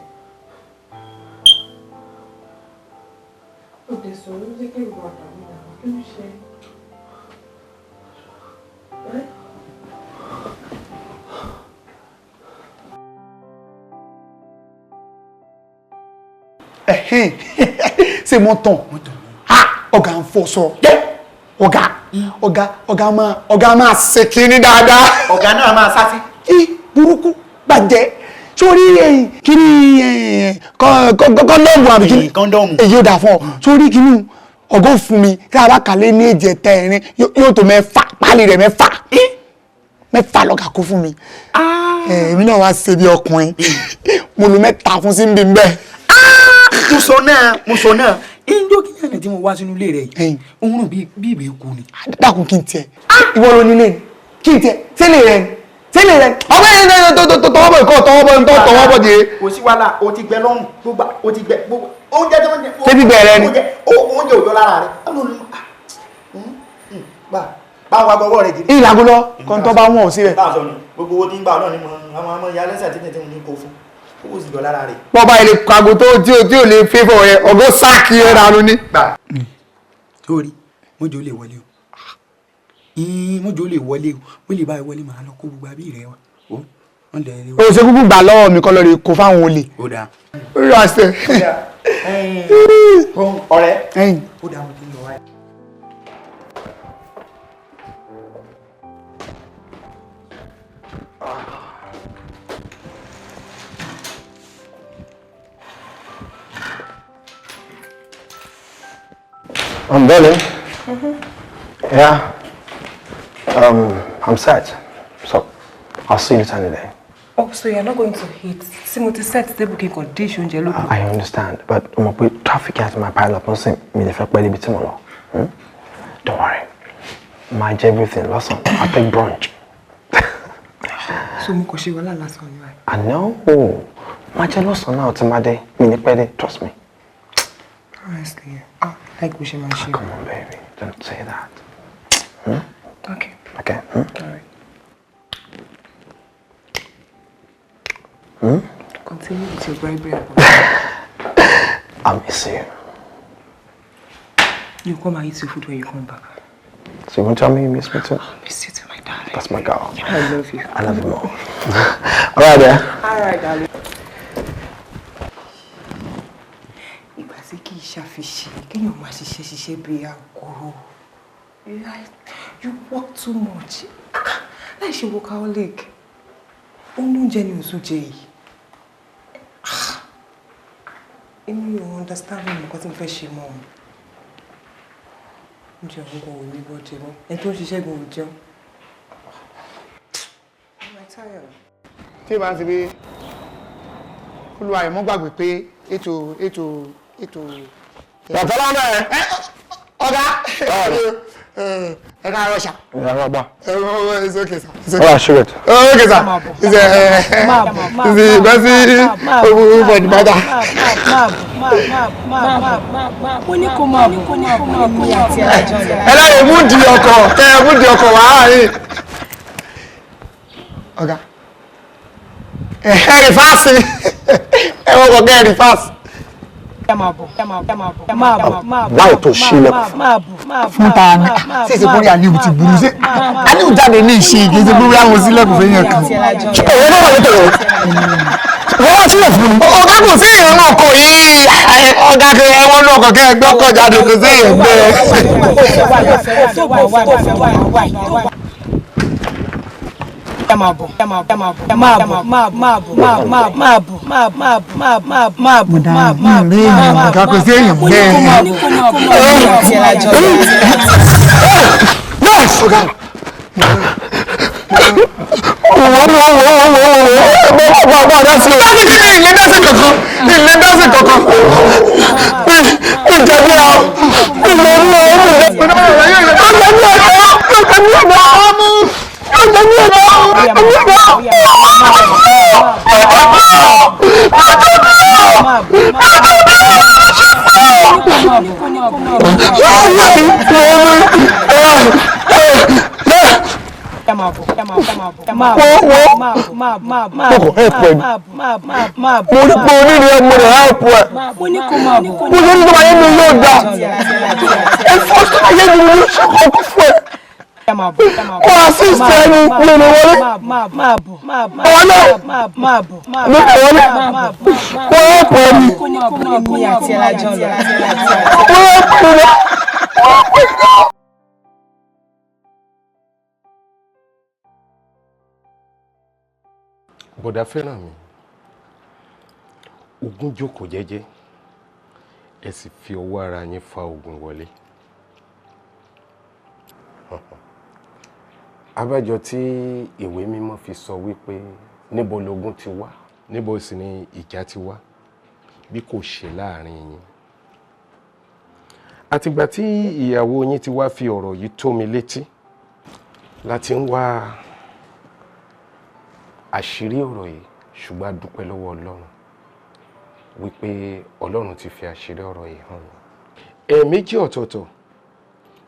Ó dẹ̀ sọ̀rọ̀, ló jẹ́ kí ìwà àbàmì náà. Kí ló ṣe ẹ́? Ẹ̀hìn ṣe mọ́ tán, ọ̀gá ń fọṣọ, ọ̀gá ọ̀gá ọ̀gá máa ọ̀gá máa ṣe kínní dáadáa. Ọ̀gá náà máa sásí. Kí burúkú bàjẹ́ sórí ẹ̀yìn kíní kọ́ńdọ̀mù àbí kíní? Kọ́ńdọ̀mù. Èyí ò dà fún ọ sórí kíní ọgọ́ fún mi kí a bá kàlẹ́ ní èjì ẹ̀ta ẹ̀rin yóò tó 6, páálí rẹ̀ 6. Mẹ́fà lọ́gà kó fún mi. Èmi náà wá ṣe bí ọkùnrin, mo lu 3 fún sí ń bí bẹ́ẹ̀. Mo sọ náà injó kí ni tí mo wá sínú ilé rẹ yìí, òun rùn bí ìwé kú ni. Dákun, kí n tiẹ̀, ìwọ ló nílé ni, kí n tiẹ̀ tẹ́lẹ̀ rẹ ni tẹ́lẹ̀ rẹ ọgbẹ́ yẹn ní tó tọwọ́ bọ̀ ìkọ́ tọwọ́ bọ̀ tó tọwọ́ bọ̀ jẹ́. Kò sí wàhálà, o ti gbẹ lọ́rùn gbogbo, o ti gbẹ gbogbo oúnjẹ tó ń jẹ. Ṣé bíbẹ̀ rẹ ni. Oúnjẹ òjò lára rẹ. Báwo wá gbọ́wọ́ rẹ jì. Ìlàgó lọ kọ́ńtọ́ bá wọ̀n síbẹ̀. Báwo sọ ni gbogbo owó tí ń gbà náà ni mo àwọn ọmọ ìyá lẹ́sẹ̀ tí tètè ní kó fún owó sì jọ lára rẹ. Bọ́ba ilé kago tó tí ò lè fẹ́fọ̀ rẹ ọgọ́ sáàkì rẹ dànù ni. Sórí mọ́jọ́ lè wọlé o, mọ́jọ́ lè wọlé o, mo lè bá ẹ wọlé, màá lọ kó gbogbo abí rẹ wa. O ṣe kúkú gbà lọ́wọ́ mi kọ́ lọ́ọ́ rí kó fáwọn olè. Ó dáa. Ó rà ṣe. Ọ̀rẹ́ ó dáa, mo ti ń lọ wáyé. I'm Berlin. Yeah. I'm set. So, I'll see you later in the day. Oh, so you're not going to eat? See, mo ti set table kí n kàn dish oúnjẹ lókun. I understand, but mo pé traffic has my pile up. Mo lè fẹ́ pẹ́ débi tí mo lọ. Don't worry. Máa jẹ everything lọ́sàn. I'll take brunch. So mo kàn ṣe wàhálà lásán ni báyìí. I know. Máa jẹ lọ́sàn náà tí máa dé. Mi ní pẹ́ dé, trust me. Honestly, I like bó ṣe máa ṣe. Come on, baby. Don't say that. Okay. Okay. All right. Continue with your bribery. I miss you. You come and eat your food when you come back. So you won't tell me you miss me too? I miss you too, my darling. That's my girl. I love you. I love you more. All right, there. All right, darling. Ìgbà tí kì í ṣàfiṣe, kéèyàn máa ṣiṣẹ́ ṣiṣẹ́ bí àgọ́. You work too much. Láì ṣe workaholic. Oúnjẹ ni òṣù jẹ yìí. Èmi ò understand mi nǹkan tí mo fẹ́ ṣe mọ́. Oúnjẹ òun kò ní bọ́ jẹ mọ́. Ẹni tó ń ṣiṣẹ́ gan ò jẹun. I'm tired. Tí ìbá ń ṣe pé olúwa rẹ̀ mọ́ gbàgbé pé ètò. Bàtàlá náà ẹ. Ọ̀gá ẹ káàárọ̀ ṣá. Ìyàrá ọgbà. It's okay sir. It's okay. Oh, sure. Okay sir. It's the best for the matter. Ẹ láyé mú di ọkọ̀ kẹ́ ẹ mú di ọkọ̀ wá rí. Ọ̀gá ẹ rí fáàsì, ẹ wọ́n kọ̀ kẹ́ ẹ rí fáàsì. Wáyé tó ṣílẹ̀kùn fún ta ni ṣé ìṣe kórè Aliu ti burú ṣé Aliu jáde ní ìṣe ìgbésẹ̀ burú àwọn sílẹ̀kùn fẹ́yàn kan. Òun náà wà lókè rẹ̀. Wọ́n wá sílẹ̀ fún mi. Ọ̀gá kò sí èèyàn náà kọ yìí, ọ̀gá kẹ ẹ̀wọ̀n náà kọ̀ kẹ́ ẹ gbọ́kọ̀ jáde, kò sí èèyàn bẹ́ẹ̀. Mo dára mi rí èèyàn, ọ̀gá kò sí èèyàn bẹ́ẹ̀. Yes! Ọ̀gá. Mo help ẹ. Mo rí pé onírìí ẹ, mo rẹ̀ help ẹ. Mo ní tó máa yé mi yóò dá. Ẹ fọ́ tó máa yé mi ló ṣe kọ́kọ́ fún ẹ. Kó assist ẹ ní mi ò lè wọlé. Ọwọ́ náà mi ò wọlé. Mo help ẹ ni. Mo help ẹ ni. Mo help ẹ ni. Bọ̀dá fẹ́ràn mi, ogun jókòó jẹ́jẹ́, ẹ sì fi ọwọ́ ara yín fa ogun wọlé. Abájọ tí ìwé mímọ́ fi sọ wípé níbo logun ti wá, níbo sì ni ìjà ti wá, bí kò ṣe láàrin yín. Àtìgbà tí ìyàwó yín ti wá fi ọ̀rọ̀ yìí tó mi létí láti ń wá àṣírí ọ̀rọ̀ yìí, ṣùgbọ́n a dúpẹ́ lọ́wọ́ Ọlọ́run wípé Ọlọ́run ti fi àṣírí ọ̀rọ̀ yìí hàn mí. Ẹ̀ẹ̀mejì ọ̀tọ̀ọ̀tọ̀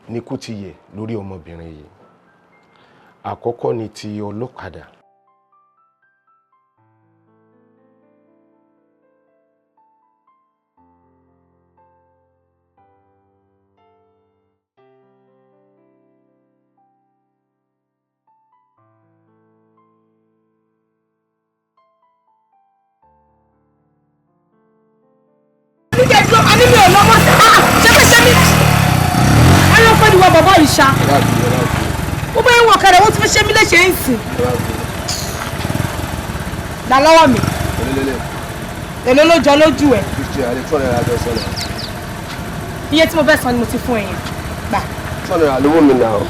ni ikú ti yẹ̀ lórí ọmọbìnrin yìí. Àkọ́kọ́ ni ti ọlọ́kadà. Bàbá ìṣá ó bá ìwọ̀n kẹrẹ wọ́n ti fi ṣe mí léṣe ń sìn dà lọ́wọ́ mi èló ló jọ lójú ẹ̀ iye tí mo fẹ́ san ni mo ti fún ẹ yẹn gbà.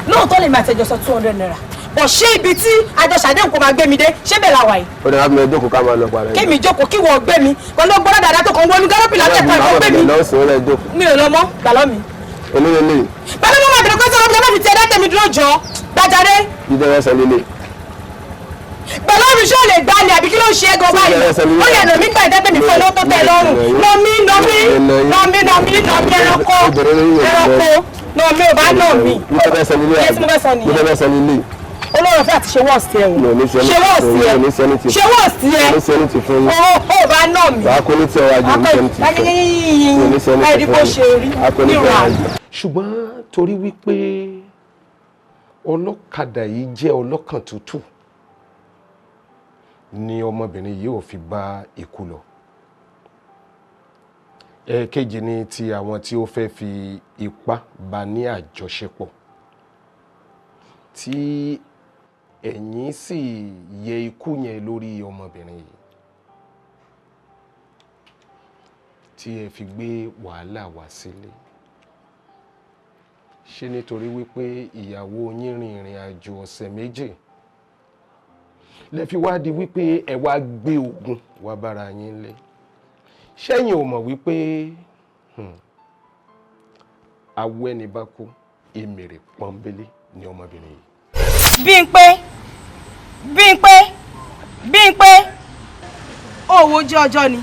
Lóòótọ́ lèmi àtẹ̀jọ́ sọ 200 naira bọ̀ ṣé ibi tí àjọṣàdéhùn kò máa gbé mi dé ṣé bẹ́ẹ̀ la wà yìí. Ó dára mi jókòó ká máa lọ padà. Kémi jókòó kí wọ́n gbé mi pẹ̀lú ọgbọ́n dáadáa tó kàn wọnú gárọ́pì látẹ̀kọ́ ẹ̀kọ́ gbé mi. Mi ò lọ mọ́ gbà lọ́ mi. Olóyè. Pẹ̀lú mọ́ máa bẹ̀rẹ̀ pé sọ̀rọ̀ bí wọ́n fi ti ẹ̀dá tẹ̀mí dúró jọ gbàjáde. Jíjẹ́ ẹsẹ̀ líle. Pẹ̀lú mi ṣó lè gbá ni àbí kí ló ń ṣe é gan báyìí? Ó yẹ nà mí gbà ẹ̀dá tẹ̀mí fún ẹ lọ́wọ́ tó tẹ̀ lọ́rùn. Nà mí nà mí nà mí nà mí nà mí ẹranko ẹranko nà mí ò bá nà mí. Iye tí mo fẹ́ sọ nìyẹn. Olóòrùn fẹ́ àti ṣe wọ́ọ̀sì ẹ̀ o. Ṣe wọ́ọ̀sì ẹ̀ ṣe wọ́ọ̀sì ẹ̀ o bá nà mí. Ẹ̀rí bó ṣe rí nírun. Ṣùgbọ́n torí wípé ọlọ́kadà yìí jẹ́ ọlọ́kàn tútù ni ọmọbìnrin yìí ò fi bá ikú lọ. Ẹ̀ẹ̀kejì ni ti àwọn tí ó fẹ́ fi ipá bá ní àjọṣepọ̀ tí ẹ̀yìn sì yẹ ikú yẹn lórí ọmọbìnrin yìí tí ẹ fi gbé wàhálà wá sílé. Ṣé nítorí wípé ìyàwó yín rin ìrìn àjò ọ̀sẹ̀ méjì lẹ fi wá di wípé ẹ wá gbé ogun wá bára yín lé? Ṣẹ́yìn ò mọ̀ wípé awọ ẹni bá kú èmèrè pọ́nbélé ni ọmọbìnrin yìí. Bímpé Bímpé Bímpé òwò ojú ọjọ́ ni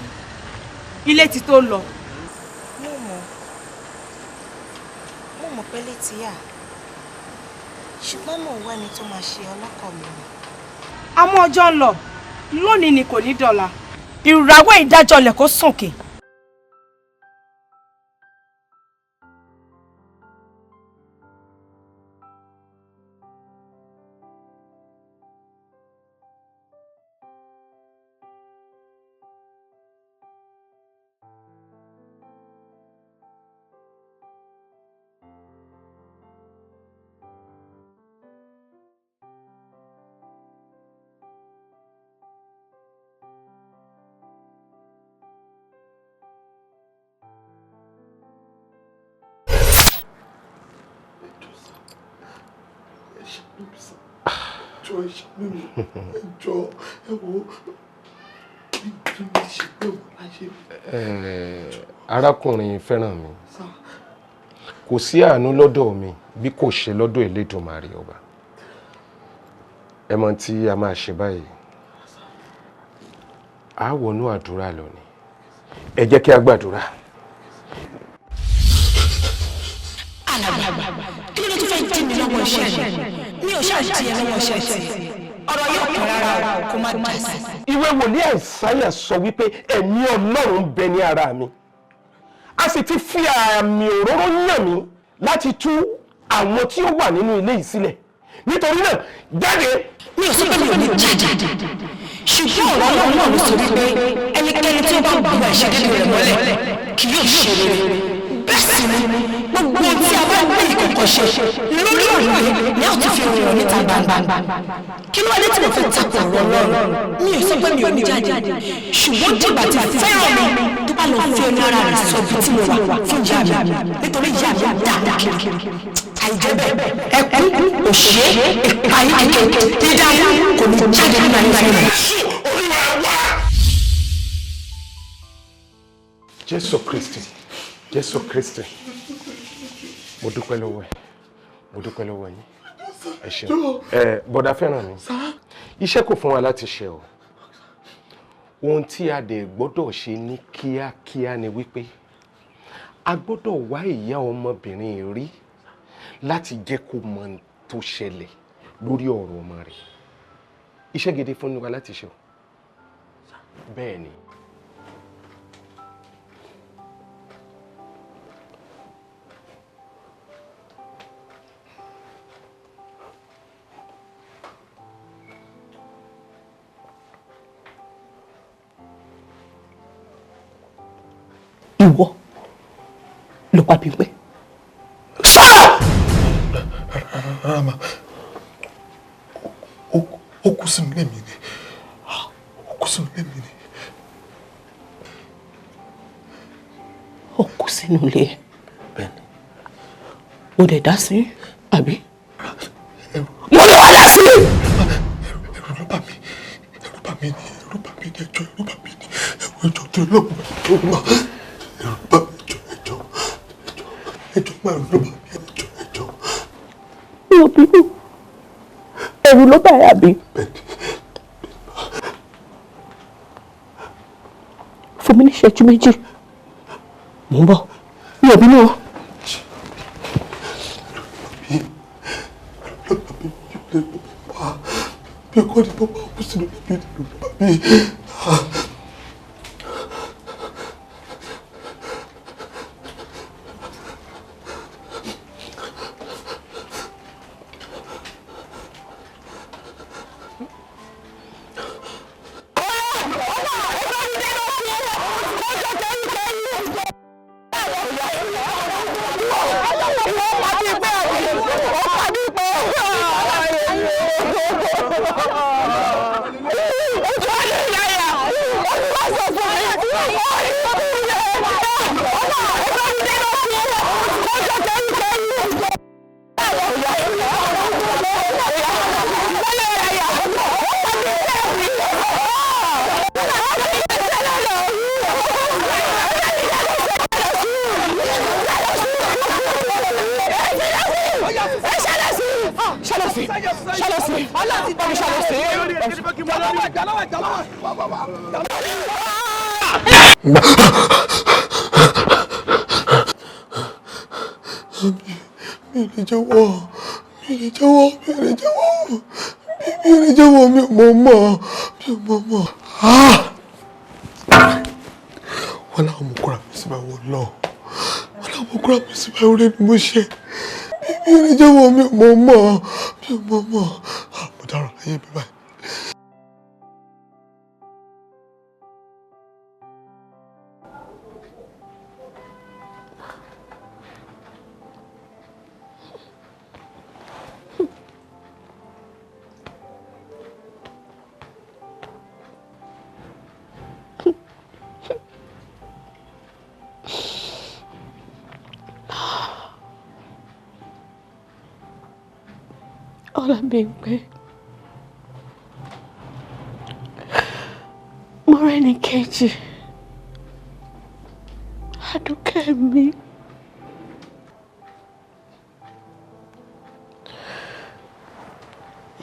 ilé ti tó lọ. Mo mọ̀ pé létí yà, ṣùgbọ́n mò ń wá ẹni tó máa ṣe ọlọ́kọ̀ mi ni. Àmọ́ ọjọ́ ń lọ lónìí ni kò ní dọ̀la ìràwọ̀ ìdájọ́ lẹ̀ kó sùnkè. Arákùnrin fẹ́ràn mi, kò sí àánú lọ́dọ̀ mi bí kò ṣe lọ́dọ̀ Elédùmarè ọba. Ẹ mọ̀ tí a máa ṣe báyìí, a wọnú àdúrà lọ ni. Ẹ jẹ́ kí a gbàdúrà. Alàgbà, kí ló tún fẹ́ dí mi lọ́wọ́ iṣẹ́ mi? Mi ò ṣáà dí ẹ lọ́wọ́ iṣẹ́ tí ọ̀rọ̀ yóò kàn rárá o, kó má dà sí. Ìwé wòlíì Àìsáyà sọ wípé ẹ̀mí Ọlọ́run ń bẹ ní ara mi, a sì ti fi àmì òróró yàn mí láti tú àwọn tí ó wà nínú ilé yìí sílẹ̀. Nítorí náà jáde. Mi ò sọ pé mi ò ní jáde, ṣùgbọ́n ọ̀rọ̀ Ọlọ́run náà ló sọ wípé ẹnikẹ́ni tí ó bá bu àìṣedéédé rẹ̀ mọ́lẹ̀ kì yóò ṣe rere, bẹ́ẹ̀ Bẹ́ẹ̀ sì ni gbogbo ohun tí a bá gbé ìkọ̀kọ̀ ṣe lórí òrùlé ni a ó ti fi hàn níta gbangba. Kí ló wá dé tí mo fẹ́ takò ọ̀rọ̀ Ọlọ́run? Mi ò sọ pé mi ò ní jáde, ṣùgbọ́n dìgbà tí fẹ́ràn mi tó bá lọ fi ẹnu ara rẹ̀ sọ ibi tí mo wà fún ìyá mi, nítorí ìyá mi dààmú kiri. Àìjẹ́ bẹ́ẹ̀, ẹkún, òṣè, ìpayín kékeré, dídàmú kò ní jáde nínú ayé rẹ̀. Jésù Kristi, Jésù Kristi, mo dúpẹ́ lọ́wọ́ ẹ, mo dúpẹ́ lọ́wọ́ yín, ẹ ṣeun. Ẹ bọ̀dá fẹ́ràn mi, iṣẹ́ kò fún wa láti ṣe o. Ohun tí a dẹ̀ gbọ́dọ̀ ṣe ní kíákíá ni wípé a gbọ́dọ̀ wá ìyá ọmọbìnrin rí láti jẹ́ kó mọ ohun tó ṣẹlẹ̀ lórí ọ̀rọ̀ ọmọ rẹ̀. Iṣẹ́ gidi fún wa láti ṣe o. Bẹ́ẹ̀ ni. Ìwọ ló pa Bímpé. Sọ̀rọ̀! Rárá ma, ó kú sínú ilé mi ni, ó kú sínú ilé mi ni. Ó kú sínú ilé ẹ. Bẹ́ẹ̀ni. Ó dẹ̀ dá sí, àbí? Mo ní wàá dá sí! Ẹ̀rù ló bà mí, ẹ̀rù bà mí ni, ẹ̀rù bà mí ni, ẹjọ́ ẹ̀rù bà mí ni, ẹ̀rù ẹjọ́ tó lọ́wọ́ ẹjọ́ mà. Ẹ̀rù bà mí, ẹjọ́ ẹjọ́ ẹjọ́ mà ẹ̀rù ló bà mí, ẹjọ́ ẹjọ́. Mi ò bínú. Ẹ̀rù ló bà ẹ́ àbí? Fún mi ní ìṣẹ́jú méjì. Mò ń bọ̀. Mi ò bínú o. Bí kò ní bọ́ bá kú sínú ilé mi ni ẹ̀rù bà mí. Mi ò lè jẹ́wọ́, mi ò lè jẹ́wọ́, mi ò lè jẹ́wọ́, mi ò lè jẹ́wọ́, mi ò mọ̀ mọ̀, mi ò mọ̀ mọ̀. Wọ́n láwọn ọmọ kúrò mi sí báyìí, wọ́n lọ. Wọ́n láwọn ọmọ kúrò mi sí báyìí, orí ni mo ṣe. Mi ò lè jẹ́wọ́, mi ò mọ̀ mọ̀, mi ò mọ̀ mọ̀. Mo dárò láyé mi báyìí. Ọlábímpé, Mọ́rẹ́níkejì, Àdùkẹ́ mi.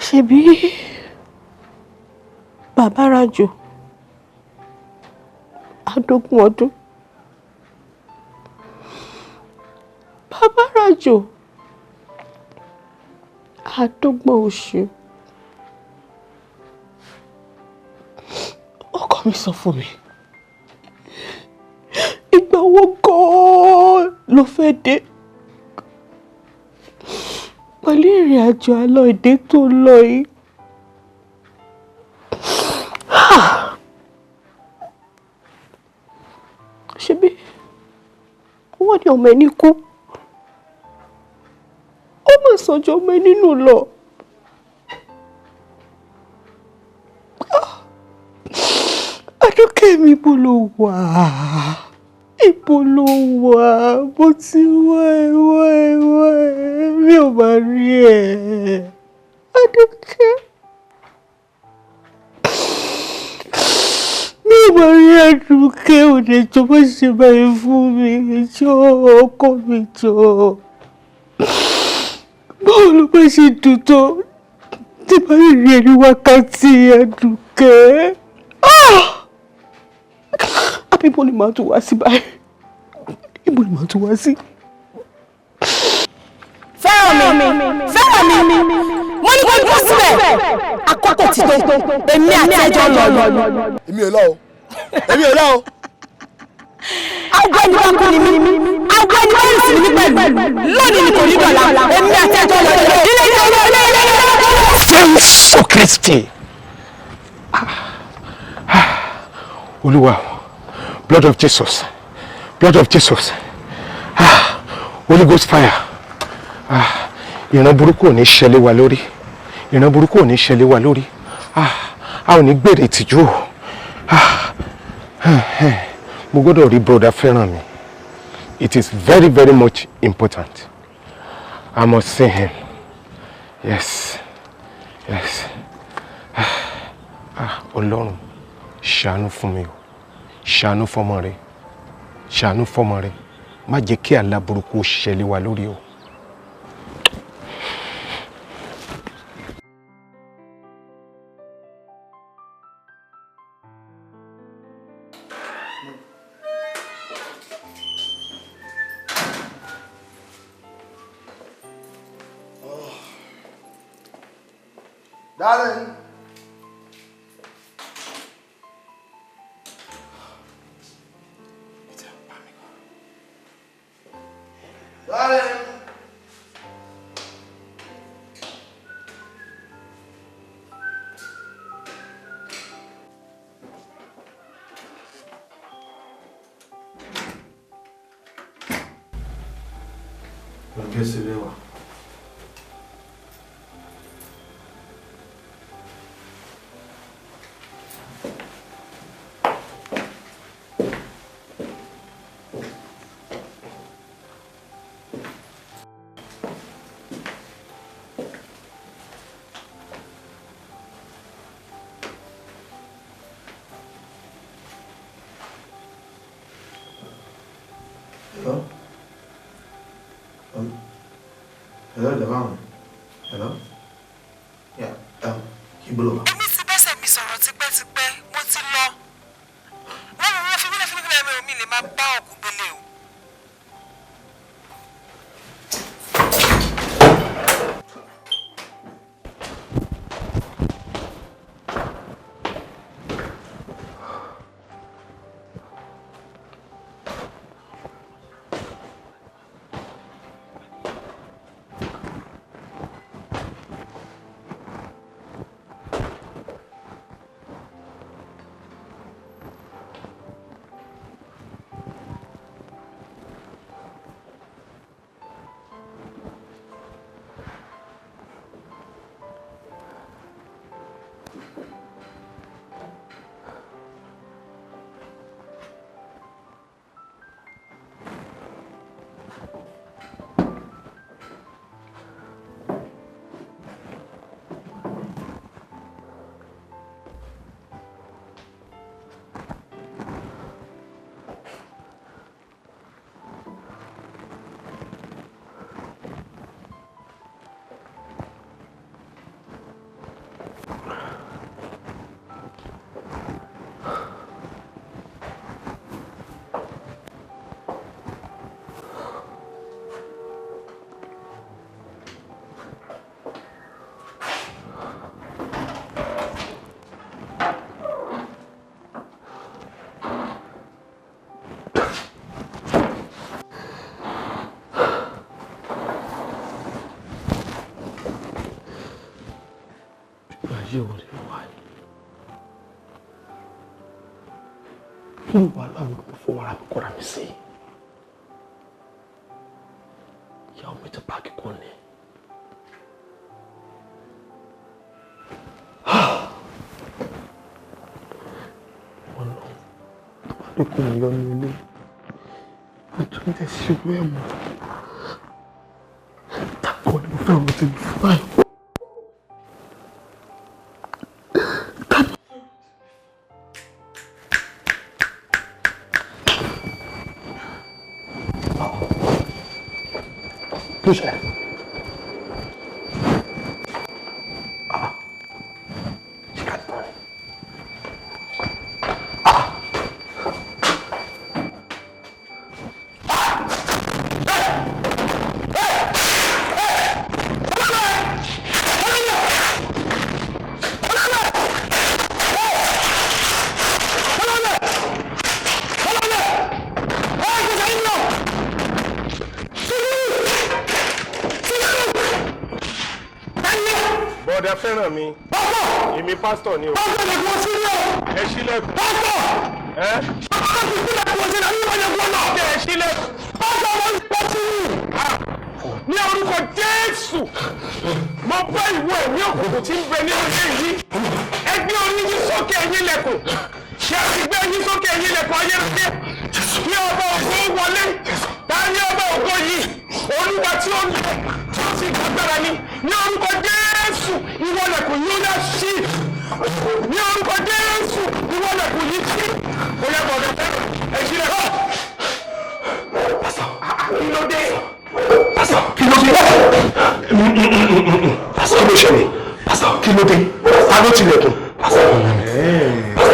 Ṣebí bàbá rajò àádógún ọdún, bàbá rajò àádọ́gbọ̀n oṣù. Ọkọ mi sọ fún mi, ìgbà wo gan-an ló fẹ́ dé pẹ̀lú ìrìn àjò àlọ́ ìdè tó lọ yìí? Ṣebí Wọ́n ní ọmọ ẹni kú, ó mà sọjọ́ ọmọ ẹni nù lọ. Àdùkẹ́ mi, ibo ló wà? Ibo ló wà? Mo ti wá ẹ wá ẹ wá ẹ, mi ò máa rí ẹ. Àdùkẹ́, mi ò máa rí Àdùkẹ́. Òde jọ, má ṣe báyìí fún mi, jọ ọkọ mi, jọ. Báwo ló bá ṣe dùn tó tí bá lè rí ẹ ní wákàtí, Àdùkẹ́? Àbí ibo ni màá tún wá sí báyìí? Ibo ni màá tún wá sí? Fẹ́ràn mi, fẹ́ràn mi, mo ní kó dúró síbẹ̀. Àkókò ti tó, èmi àti ẹjọ́ lọ. Èmi ò lọ o, èmi ò lọ o. Awọ ẹni bá kú ni mí, awọ ẹni bá rìn sí ni mí pẹ̀lú. Lónìí ni kò ní dọ̀la, èmi àti ẹjọ́ lọ. Ilé ilé ilé ilé ilé ilé. Jésù Kristi. Olúwa, blood of Jesus, blood of Jesus, ah, Holy Ghost fire. Ah, ìran burúkú ò ní ṣẹlẹ̀ wa lórí, ìran burúkú ò ní ṣẹlẹ̀ wa lórí. Ah, a ò ní gbèrè ìtìjú o. Ah, mo gbọ́dọ̀ rí brother fẹ́ràn mi. It is very very much important. I must see him. Yes. Ah, Ọlọ́run, ṣàánú fún mi o, ṣàánú fọmọ rẹ, ṣàánú fọmọ rẹ, má jẹ́ kí àlá burúkú ṣẹlẹ̀ wa lórí o. Darling. Darling. Ọjọ́ sílẹ̀ wà. Hello? Hello, Devon. Hello? Yeah, ibo lo wà? Èmi ti bẹ́sẹ̀ mi sọ̀rọ̀ tipẹ́tipẹ́, mo ti lọ. Wọ́n fi mílẹ̀ fún mi, mi lè máa bá òkú gbélé o. Ayé wo ni wà yìí? Irú wàhálà wo ló fọwọ́ ara mi kọ́ra mi sí? ti páàkì kan ní. Ọ̀nà tó bá lè kó mi yọ ní ilé, mi tún jẹ́ ṣubú ẹ̀ mọ́. Takọ ni mo fẹ́ ọ̀rọ̀ tèmi fún báyìí. Kí ló ṣẹlẹ̀? Ṣé ká tán ni? Bọ̀dà fẹ́ràn mi. Èmi pásítọ̀ ni o. Ẹ ṣílẹ̀kùn. Ẹ. Ẹ ṣílẹ̀kùn. Ní orúkọ Jésù, mo bá ìwọ ẹ̀mí òkùnkùn tí ń bẹ nínú ilé yìí. Ẹ gbé orí yín sókè ẹ̀yin lẹ̀kùn. Ṣé ẹ ti gbé yín sókè ẹ̀yin lẹ̀kùn ayérayé? Kí ọba ògo wọlé. Ta ni ọba ògo yìí? Olúwa tí ó ń lọ tí ó sì gbàgbára ni. Ní orúkọ Jésù, ìwọ lẹ̀kùn yìí ó yá ṣí. Ní orúkọ Jésù, ìwọ lẹ̀kùn yìí ṣí. Ó yá bọ̀dọ̀ fẹ́ràn, ẹ ṣílẹ̀kùn. Kí ló dé? Pásítọ̀, kí ló dé? Pásítọ̀, kí ló ṣẹlẹ̀? Pásítọ̀, kí ló dé? Ta ló tilẹ̀kùn? Pásítọ̀,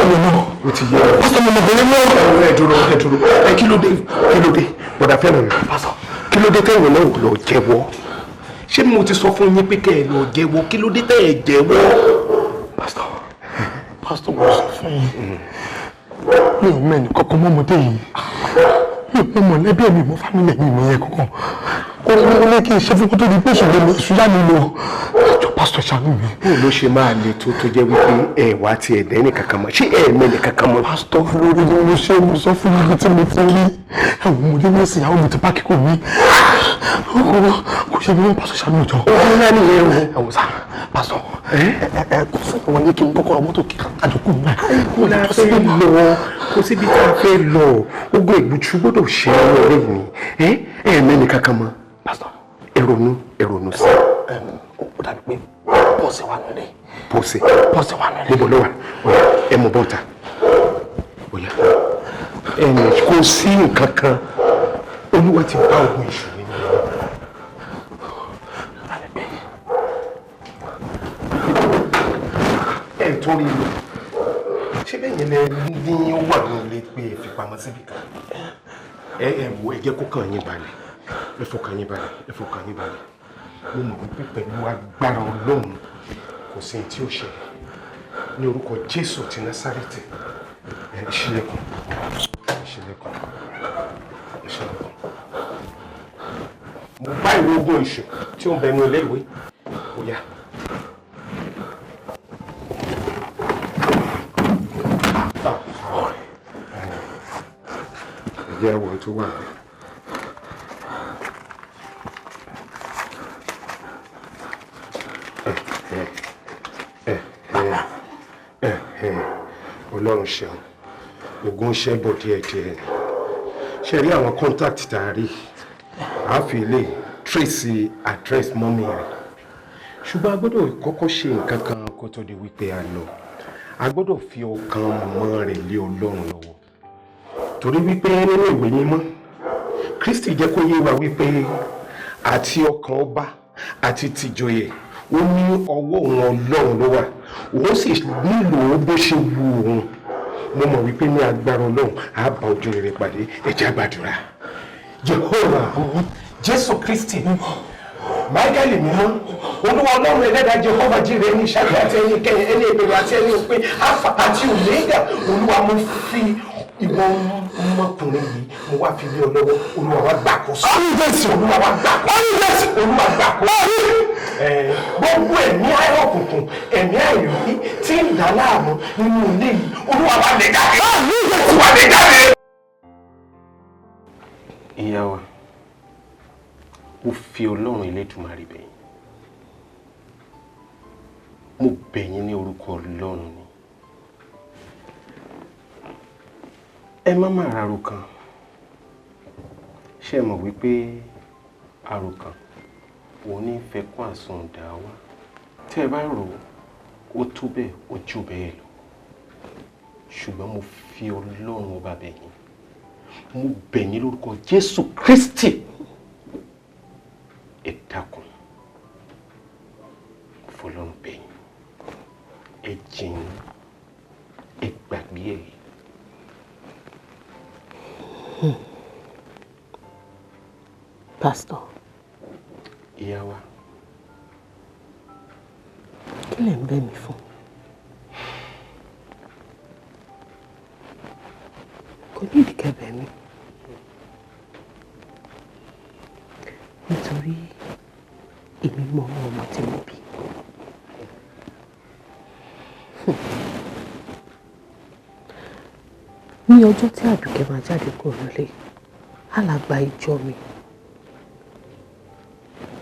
mi mọ̀. O ti yẹ ọ. Pásítọ̀, mi mọ̀ bẹ́ẹ̀ mọ́. Ẹ dúró, ẹ dúró. Ẹ kí ló dé? Kí ló dé? Bọ̀dà fẹ́ràn mi. Pásítọ̀, kí ló dé tẹ̀yìn náà lọ jẹ́wọ́? Ṣé mo ti sọ fún yín pé kẹ́ ẹ lọ jẹ́wọ́? Kí ló dé tẹ́ ẹ jẹ́wọ́? Pásítọ̀, pásítọ̀, mo sọ fún yín. Mi ò mọ ẹnì kankan mọ́ ọmọdé yìí. Mi ò mọ mọ̀lẹ́bí mi, mọ fámìlì mi, mọ yẹn kankan. Ó ní kí n ṣe fún kó tó di pé ìṣòro mi ìṣúyà mi lọ. Ẹjọ́ pásítọ̀ ṣàánú mi. Bó ló ṣe máa le tó tó jẹ́ wípé ẹ wá ti ẹ̀dẹ́ ní kankan mọ́? Ṣé ẹ mẹ́ni kankan mọ́? Pásítọ̀, lórí ni mo ṣe mo sọ fún mi tí mo ti rí. Ẹ̀wọ̀n mo dé ní ìsìn àwọn mi ti páàkì kò mí. Kò ṣe mi ní pásítọ̀ ṣàánú ìjọ. Ó ń rán nìyẹn o. Ẹ̀wọ̀n sá, pásítọ̀, ẹ kò fún wọn ní kí n kọ́kọ́rọ́ mọ́tò kí àjọkù mi. Kó la fẹ́ lọ, kó síbi tá a fẹ́ lọ, ogun ìgbùtú gbọ́dọ̀ ṣe é ọ̀rẹ́ mi. Ẹ mẹ́ni kankan mọ́. Pásítọ̀, ẹ ronú, ẹ ronú sí. Ó dàbí pé pọ́ọ̀sì wà nílé. Pọ́ọ̀sì. Pọ́ọ̀sì wà nílé. Níbo ló wà? Ọ̀yà, ẹ mú bọ́ta. Ọ̀yà, ẹnì kò sí nǹkan kan. Olúwa ti bá ogun èṣù nínú rẹ̀. Ẹ tún rí i lò. Ṣé bẹ́ẹ̀ yẹn lẹ ní ó wà ní ilé pé ẹ fi pamọ́ síbi kan? Ẹ wò, ẹ jẹ́ kó kàn yín balẹ̀. Ẹ fọkàn yín balẹ̀, ẹ fọkàn yín balẹ̀. Mo mọ̀ wípé pẹ̀lú agbára Ọlọ́run kò sí tí ó ṣẹlẹ̀. Ní orúkọ Jésù ti Násárẹ́tì, ẹ ṣílẹ̀kùn, ẹ ṣílẹ̀kùn, ẹ ṣílẹ̀kùn. Mo bá ìwé ogun èṣù tí ó ń bẹ ní ilé ìwé, ó yá. Ẹ jẹ́ àwọn tó wà ní. Ọlọ́run ṣeun, ogun ṣẹ́ bọ̀ díẹ̀díẹ̀. Ṣe rí àwọn contact tá a rí, a fi lè trace address mọ́mí rẹ̀. Ṣùgbọ́n a gbọ́dọ̀ kọ́kọ́ ṣe nǹkan kan kó tó di wípé a lọ. A gbọ́dọ̀ fi ọkàn mọ́ rẹ̀ lé Ọlọ́run lọ́wọ́. Torí wípé nínú ìwé mímọ́, Kristi jẹ́ kó yé wa wípé àti ọkàn ọba àti tìjòyè ó ní ọwọ́ òun Ọlọ́run ló wà, òun sì nílò bó ṣe wu òun. Mo mọ̀ wípé ní agbára Ọlọ́run á bá ojú rere pàdé. Ẹ jẹ́ á gbàdúrà. Jehovah, Jésù Kristi, Michael mímọ́, Olúwa Ọlọ́run ẹlẹ́dàá Jehovah jíire ní ìṣáájú àti ẹni ìkẹyìn, ẹni ìbẹ̀rẹ̀ àti ẹni òpin, Alpha àti Omega. Olúwa, mo fi ìwọ ọmọkùnrin yìí, mo wá fi lé ọ lọ́wọ́. Olúwa wá gbàkóso. Olúwa wá gbàkóso. Olúwa gbàkóso. Gbogbo ẹ̀mí òkùnkùn, ẹ̀mí àìrí tí ń dà láàmú nínú ilé yìí, Olúwa wá lè jáde. Olúwa lè jáde. Ìyá wa, Mo fi Ọlọ́run Elédùmarè bẹ̀ yín. Mo bẹ̀ yín ní orúkọ Ọlọ́run ni. Ẹ má má ra àròkàn. Ṣé ẹ mọ̀ wípé àròkàn òun ní fẹ́ kó àsundà wá? Tẹ́ ẹ bá rò ó, ó tó bẹ́ẹ̀, ó jù bẹ́ẹ̀ lọ. Ṣùgbọ́n mo fi Ọlọ́run ọba bẹ̀ yín. Mo bẹ̀ yín lórúkọ Jésù Kristi. Ẹ dákun. Mo fọlọ́run bẹ̀ yín. Ẹ jìn ín. Ẹ gbàgbé ẹ̀. Pásítọ̀. Ìyá wa. Kí lẹ̀ ń bẹ̀ mí fún? Kò ní ìdíkẹ́ bẹ̀ mí. Nítorí èmi mọ ọmọ tí mo bí. Ní ọjọ́ tí Àdùkẹ́ máa jáde kúrò nílé, alàgbà ìjọ mi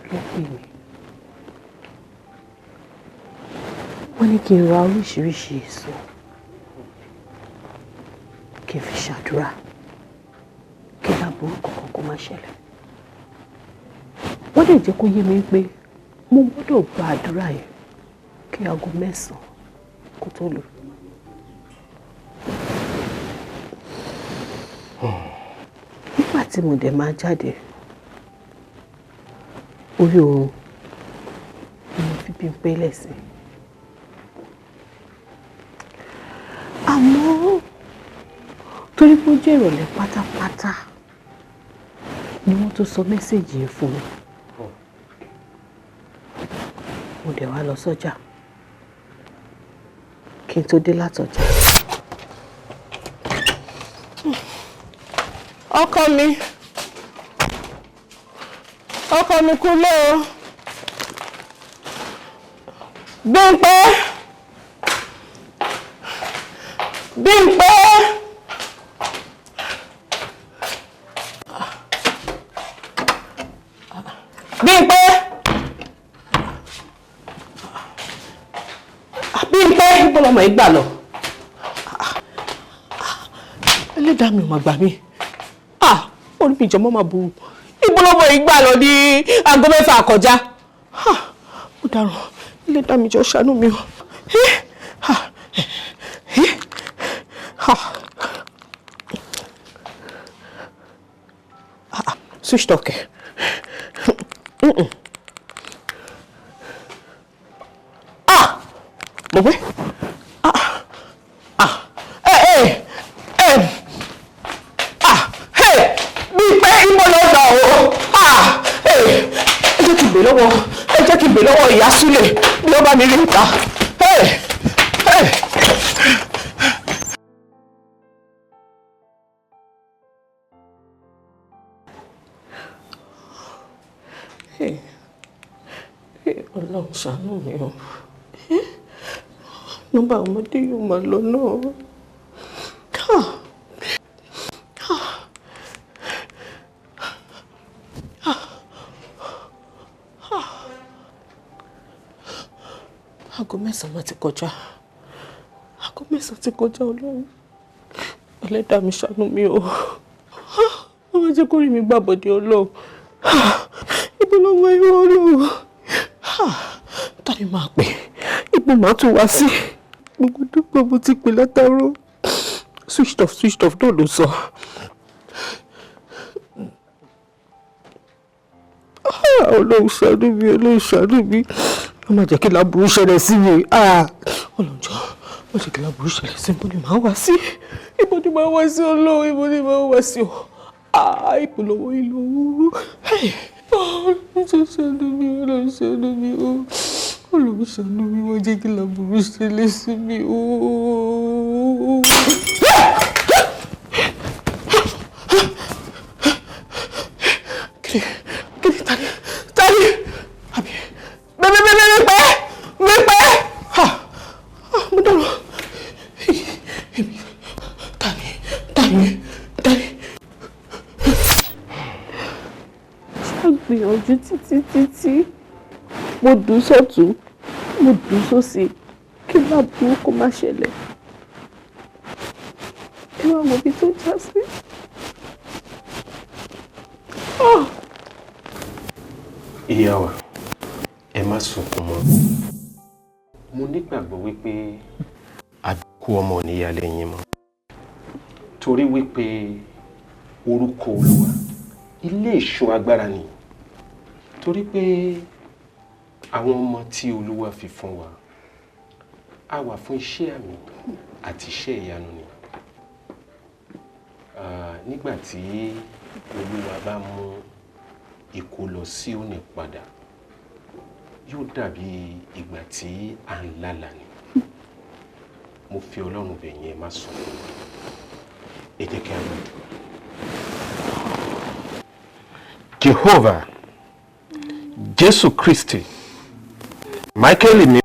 ló pè mí. Wọ́n ní kí n ra oríṣiríṣi èso kí n fi ṣàdúrà kí láburú kankan kó má ṣẹlẹ̀. Wọ́n dẹ̀ jẹ́ kó yé mi pé mo gbọ́dọ̀ gba àdúrà yẹn kí aago 9 kó tó lù. Nígbà tí mo dẹ̀ máa jáde, orí oorun ni mo fi Bímpé lẹ̀ sí. Àmọ́ torí pé ó jẹ́ ìrọ̀lẹ́ pátápátá ni wọ́n tó sọ mẹ́sẹ̀gì yẹn fún mi. Mo dẹ̀ wá lọ sọ́jà kí n tó dé látọjà. Ọkọ mi, ọkọ mi kúlé o. Bímpé, Bímpé. Bímpé, Bímpé, ibo lọmọ yìí gbà lọ? Ẹlẹ́dàá mi ò mà gbà mí. Orí mi ìjọmọ́ máa burú. Ibo lọmọ yìí gbà lọ ní aago 6 kọjá? Mo dáràn, ẹlẹ́dàá mi jọ̀ọ́ ṣàánú mi o. Switch off kẹ̀. Mo gbé. Bímpé, ibo ló lọ o? Ẹ jẹ́ kí n bè lọ́wọ́, ẹ jẹ́ kí n bè lọ́wọ́ ìyá Súlè bí ó bá mi rí ìta. Ọlọ́run ṣàánú mi o. Nọ́mbà ọmọdé yóò máa lọ náà. Aago 9 máa ti kọjá. Aago 9 ti kọjá. Ọlọ́run ẹlẹ́dàá mi ṣàánú mi o. Wọ́n máa jẹ́ kó rí mi gbàbọ̀dé Ọlọ́run. Ibo ló mọ ìwọ Ọlọ́run? Ta ni máa pè? Ibo máa tún wá sí? Gbogbo dúpọ̀ mo ti pè látàárọ̀. Switched off, switched off náà ló sọ. Ọlọ́run ṣàánú mi, Ọlọ́run ṣàánú mi. Wọ́n máa jẹ́ kí láburú ṣẹlẹ̀ sí mi. Ọlọ́run jọ̀ọ́, má jẹ́ kí láburú ṣẹlẹ̀ sí mi. Ibo ni màá wá sí? Ibo ni màá wá sí Ọlọ́run? Ibo ni màá wá sí o? Ibo lọ́wọ́ ìlú. Ọlọ́run ṣàánú mi, Ọlọ́run ṣàánú mi o. Ọlọ́run ṣàánú mi, wọ́n jẹ́ kí láburú ṣẹlẹ̀ sí mi o. Kí ni tani? Tani? Àbí? Bẹ́ẹ̀ Bímpé! Mo dọ̀rọ̀. Tani? Tani? Tani? A gbìyànjú títí títí, mo dùn sọ́tún, mo dùn sósì, kí má burú kó má ṣẹlẹ̀. Ẹ wá wo ibi tó já sí. Ìyá wa, ẹ má sunkún mọ́. Mo nígbàgbọ́ wípé àbíkú ọmọ ò ní yálé yín mọ́, torí wípé orúkọ Olúwa ilé ìṣọ́ agbára ni, torí pé àwọn ọmọ tí Olúwa fi fún wa á wà fún iṣẹ́ àmì àti iṣẹ́ ìyanu ni. Nígbà tí Olúwa bá mú ìkólọ Síónì padà, yóò dàbí ìgbà tí à ń lálàá ni. Mo fi Ọlọ́run bẹ̀ yín, ẹ má sunkún mọ́. Ẹ jẹ́ kí a gbàdúrà. Jehovah, Jésù Kristi, Michael mi.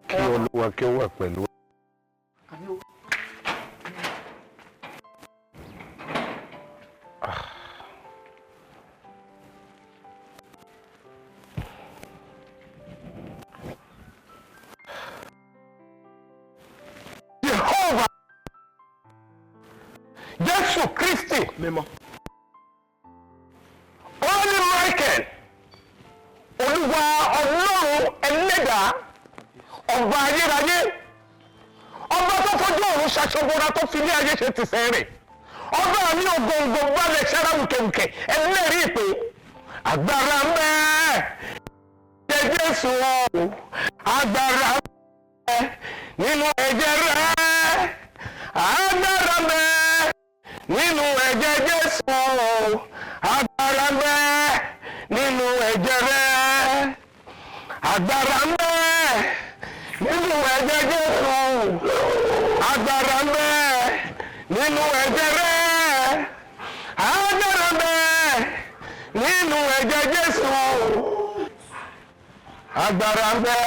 Kí Olúwa kí ó wà pẹ̀lú. Jehovah, Jésù Kristi mímọ́, Holy Michael, Olúwa Ọlọ́run ẹlẹ́dàá, ọba ayérayé, ọba tó fojú ọ̀run ṣaṣọbọra tó fi ilé ayé ṣe tìṣẹ́ rẹ̀, ọba mi ògòǹgò balẹ̀ ṣára wùkẹ̀wùkẹ̀ ẹlẹ́rìí ìpè agbára ń bẹ jẹ́ Jésù o, agbára ń bẹ nínú ẹ̀jẹ̀ rẹ̀, agbára ń bẹ nínú ẹ̀jẹ̀ Jésù o, agbára ń bẹ nínú ẹ̀jẹ̀ rẹ̀, agbára ń bẹ nínú ẹ̀jẹ̀ Jésù, agbára ń bẹ nínú ẹ̀jẹ̀ rẹ̀, agbára ń bẹ nínú ẹ̀jẹ̀ Jésù, agbára ń bẹ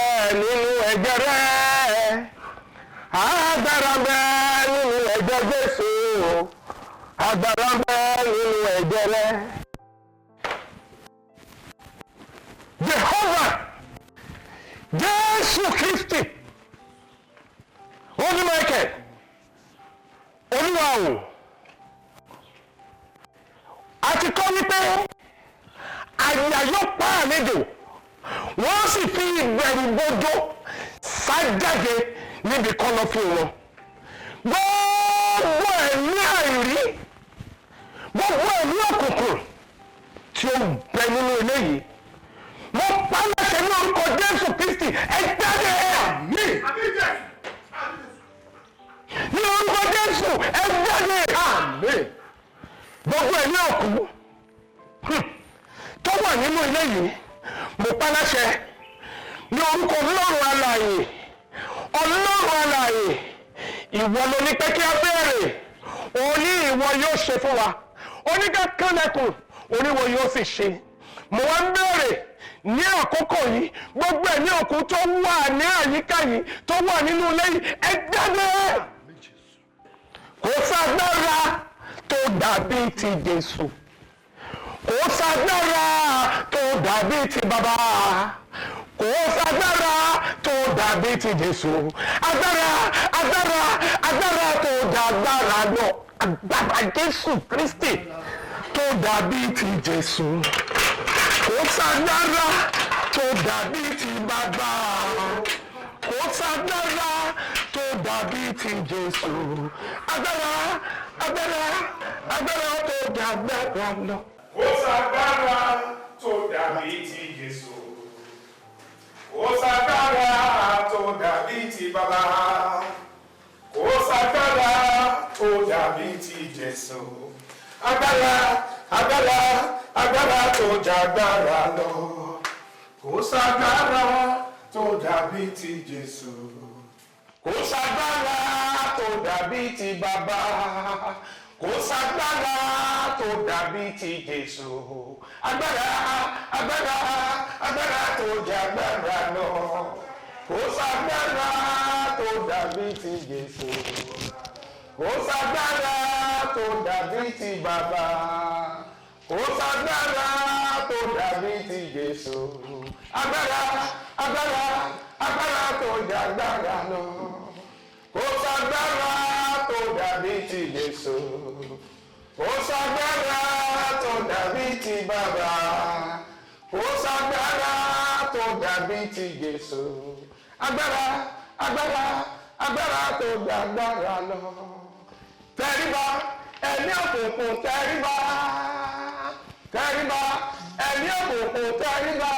nínú ẹ̀jẹ̀ rẹ̀, agbára ń bẹ nínú ẹ̀jẹ̀ Jésù, agbára ń bẹ nínú ẹ̀jẹ̀ rẹ̀. Jehovah, Jésù Kristi, Holy Michael, Olúwa o, a ti kọ́ wípé àyà yóò pa àlejò, wọ́n sì fi ìbẹ̀rù bojo sá jáde níbi kọ̀lọ̀fín wọn. Gbogbo ẹ̀mí àìrí, gbogbo ẹ̀mí òkùnkùn tí ó ń bẹ nínú ilé yìí, mo pa láṣẹ ní orúkọ Jésù Kristi, ẹ jáde. Àmín. Ní orúkọ Jésù, ẹ jáde. Àmín. Gbogbo ẹ̀mí òkú tó wà nínú ilé yìí, mo pa láṣẹ ní orúkọ Ọlọ́run alààyè, Ọlọ́run alààyè, ìwọ ló ní pé kí a béèrè, òun ní ìwọ yóò ṣe fún wa, oníkà kánlẹ̀kùn, oníwọ yóò sì ṣe. Mo wá ń béèrè ní àkókò yìí, gbogbo ẹ̀mí òkú tó wà ní àyíká yìí, tó wà nínú ilé yìí, ẹ jáde. Kò ságbára tó dàbí ti Jésù, kò ságbára tó dàbí ti bàbá, kò ságbára tó dàbí ti Jésù, agbára, agbára, agbára tó dàgbára lọ, agbára Jésù Kristi tó dàbí ti Jésù, kò ságbára tó dàbí ti bàbá, kò ságbára tó dàbí ti Jésù, agbára, agbára, agbára tó dàgbára lọ. Kò ságbára tó dàbí ti Jésù, kò ságbára tó dàbí ti bàbá, kò ságbára tó dàbí ti Jésù, agbára, agbára, agbára tó jàgbára lọ, kò ságbára tó dàbí ti Jésù, Kò ságbára tó dàbí ti bàbá. Kò ságbára tó dàbí ti Jésù. Agbára, agbára, agbára tó jẹ́ agbára lọ. Kò ságbára tó dàbí ti Jésù. Kò ságbára tó dàbí ti bàbá. Kò ságbára tó dàbí ti Jésù. Agbára, agbára, agbára tó jẹ́ agbára lọ. Kò ságbára tó dàbí ti Jésù. Kò ságbára tó dàbí ti bàbá. Kò ságbára tó dàbí ti Jésù. Agbára, agbára, agbára tó jẹ́ agbára lọ. Tẹríba, ẹ̀mí òkùnkùn tẹríba. Tẹríba, ẹ̀mí òkùnkùn tẹríba.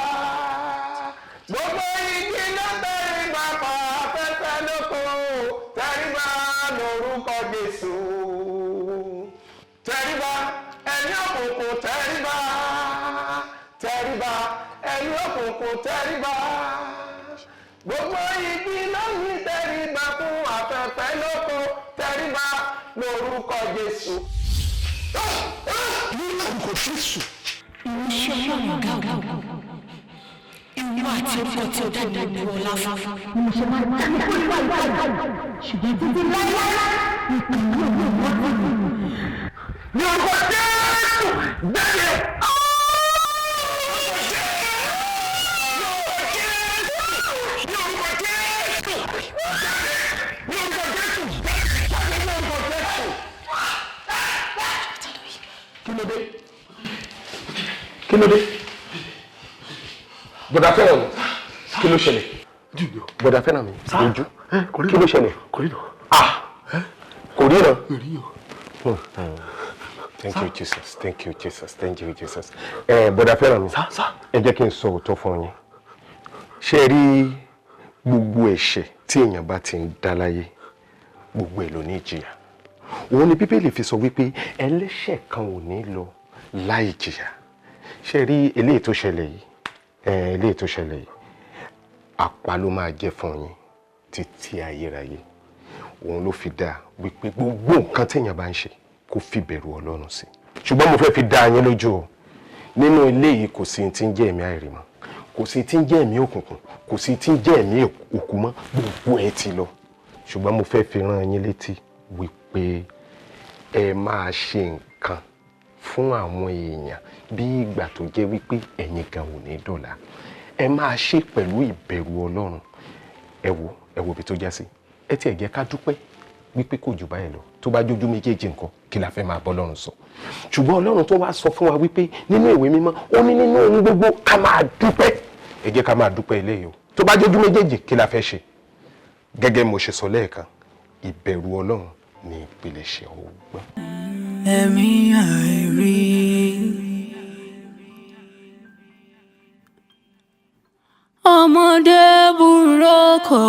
Gbogbo igi ló tẹríba pa afẹ́fẹ́ lóko. Tẹríba lórúkọ Jésù. Tẹríba, ẹ̀mí òkùnkùn tẹríba. Tẹríba, ẹ̀mí òkùnkùn tẹríba. Gbogbo igi ló yí tẹríba fún afẹ́fẹ́ lóko. Tẹríba lórúkọ Jésù. Ní orúkọ Jésù. Ìránṣẹ́ Ọlọ́run ọ̀gá ògo. Ìwọ àti orúkọ tí o dá ní gbogbo ọlá fún. Ni mo ṣe máa dá ní kúrò báyìí, ṣùgbọ́n títí láíláí nìkan yóò ní ìwọ́n tèmi. Ní orúkọ Jésù jáde. Kí ló dé? Kí ló dé? Bọ̀dà fẹ́ràn mi, kí ló ṣẹlẹ̀? Bọ̀dà fẹ́ràn mi, ojú. Kí ló ṣẹlẹ̀? Ah! Kò ríran. Thank you Jesus, thank you Jesus, thank you Jesus. Bọ̀dà fẹ́ràn mi, ẹ jẹ́ kí n sọ òótọ́ fún yín. Ṣé ẹ rí gbogbo ẹ̀ṣẹ̀ tí èèyàn bá ti ń dá láyé, gbogbo ẹ̀ ló ní ìjìyà. Òun ni Bíbélì fi sọ wípé ẹlẹ́ṣẹ̀ kan ò ní lọ láì jìyà. Ṣé rí eléyìí tó ṣẹlẹ̀ yìí, eléyìí tó ṣẹlẹ̀ yìí, àpá ló máa jẹ́ fún yín títí ayérayé. Òun ló fi dáa wípé gbogbo nǹkan téèyàn bá ń ṣe kó fi bẹ̀rù Ọlọ́run sí. Ṣùgbọ́n mo fẹ́ fi dá yín lójú o, nínú ilé yìí kò sí ti ń jẹ́ ẹ̀mí àìrí mọ́, kò sí ti ń jẹ́ ẹ̀mí òkùnkùn, kò sí ti ń jẹ́ ẹ̀mí òkú mọ́, gbogbo ẹ̀ ti lọ. Ṣùgbọ́n mo fẹ́ fi rán yín létí wípé ẹ máa ṣe nǹkan fún àwọn èèyàn bí ìgbà tó jẹ́ wípé ẹ̀yin gan ò ní dọ̀la. Ẹ máa ṣe pẹ̀lú ìbẹ̀rù Ọlọ́run. Ẹ wo, ẹ wo ibi tó já sí. Ẹ tiẹ̀ jẹ́ ká dúpẹ́ wípé kò jù báyìí lọ. Tó bá jójú méjèèjì nǹkan, kí la fẹ́ máa bọ́ Ọlọ́run sọ? Ṣùgbọ́n Ọlọ́run tó wá sọ fún wa wípé nínú ìwé mímọ́, ó ní nínú ohun gbogbo ká máa dúpẹ́. Ẹ jẹ́ ká máa dúpẹ́ eléyìí o. Tó bá jójú méjèèjì, kí la fẹ́ ṣe? Gẹ́gẹ́ mo ṣe sọ lẹ́ẹ̀kan, ìbẹ̀rù Ọlọ́run ní ìpilẹ̀ṣẹ̀ ọgbọ́n. Ẹ̀mí àìrí. Ọmọdé burúkú,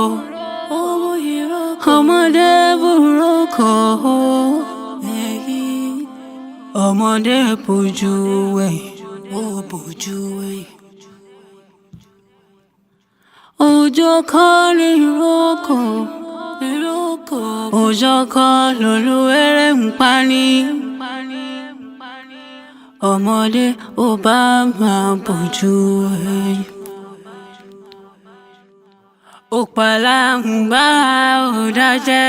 ọmọdé burúkú, ọmọdé bojú wẹ̀yìn, ó bojú wẹ̀yìn. Òjò kọ́ ní roko, òjò kọ́ lolúwẹ̀rẹ̀ ń pa ní. Ọmọdé ò bá máa bójú wẹ̀yìn. Òpàlàǹgbá ò dájẹ́,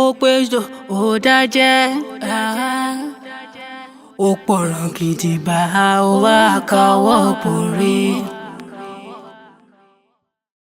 ó péjọ ò dájẹ́, ó pọ̀rọ̀ gidi bá a wá káwọ́ borí.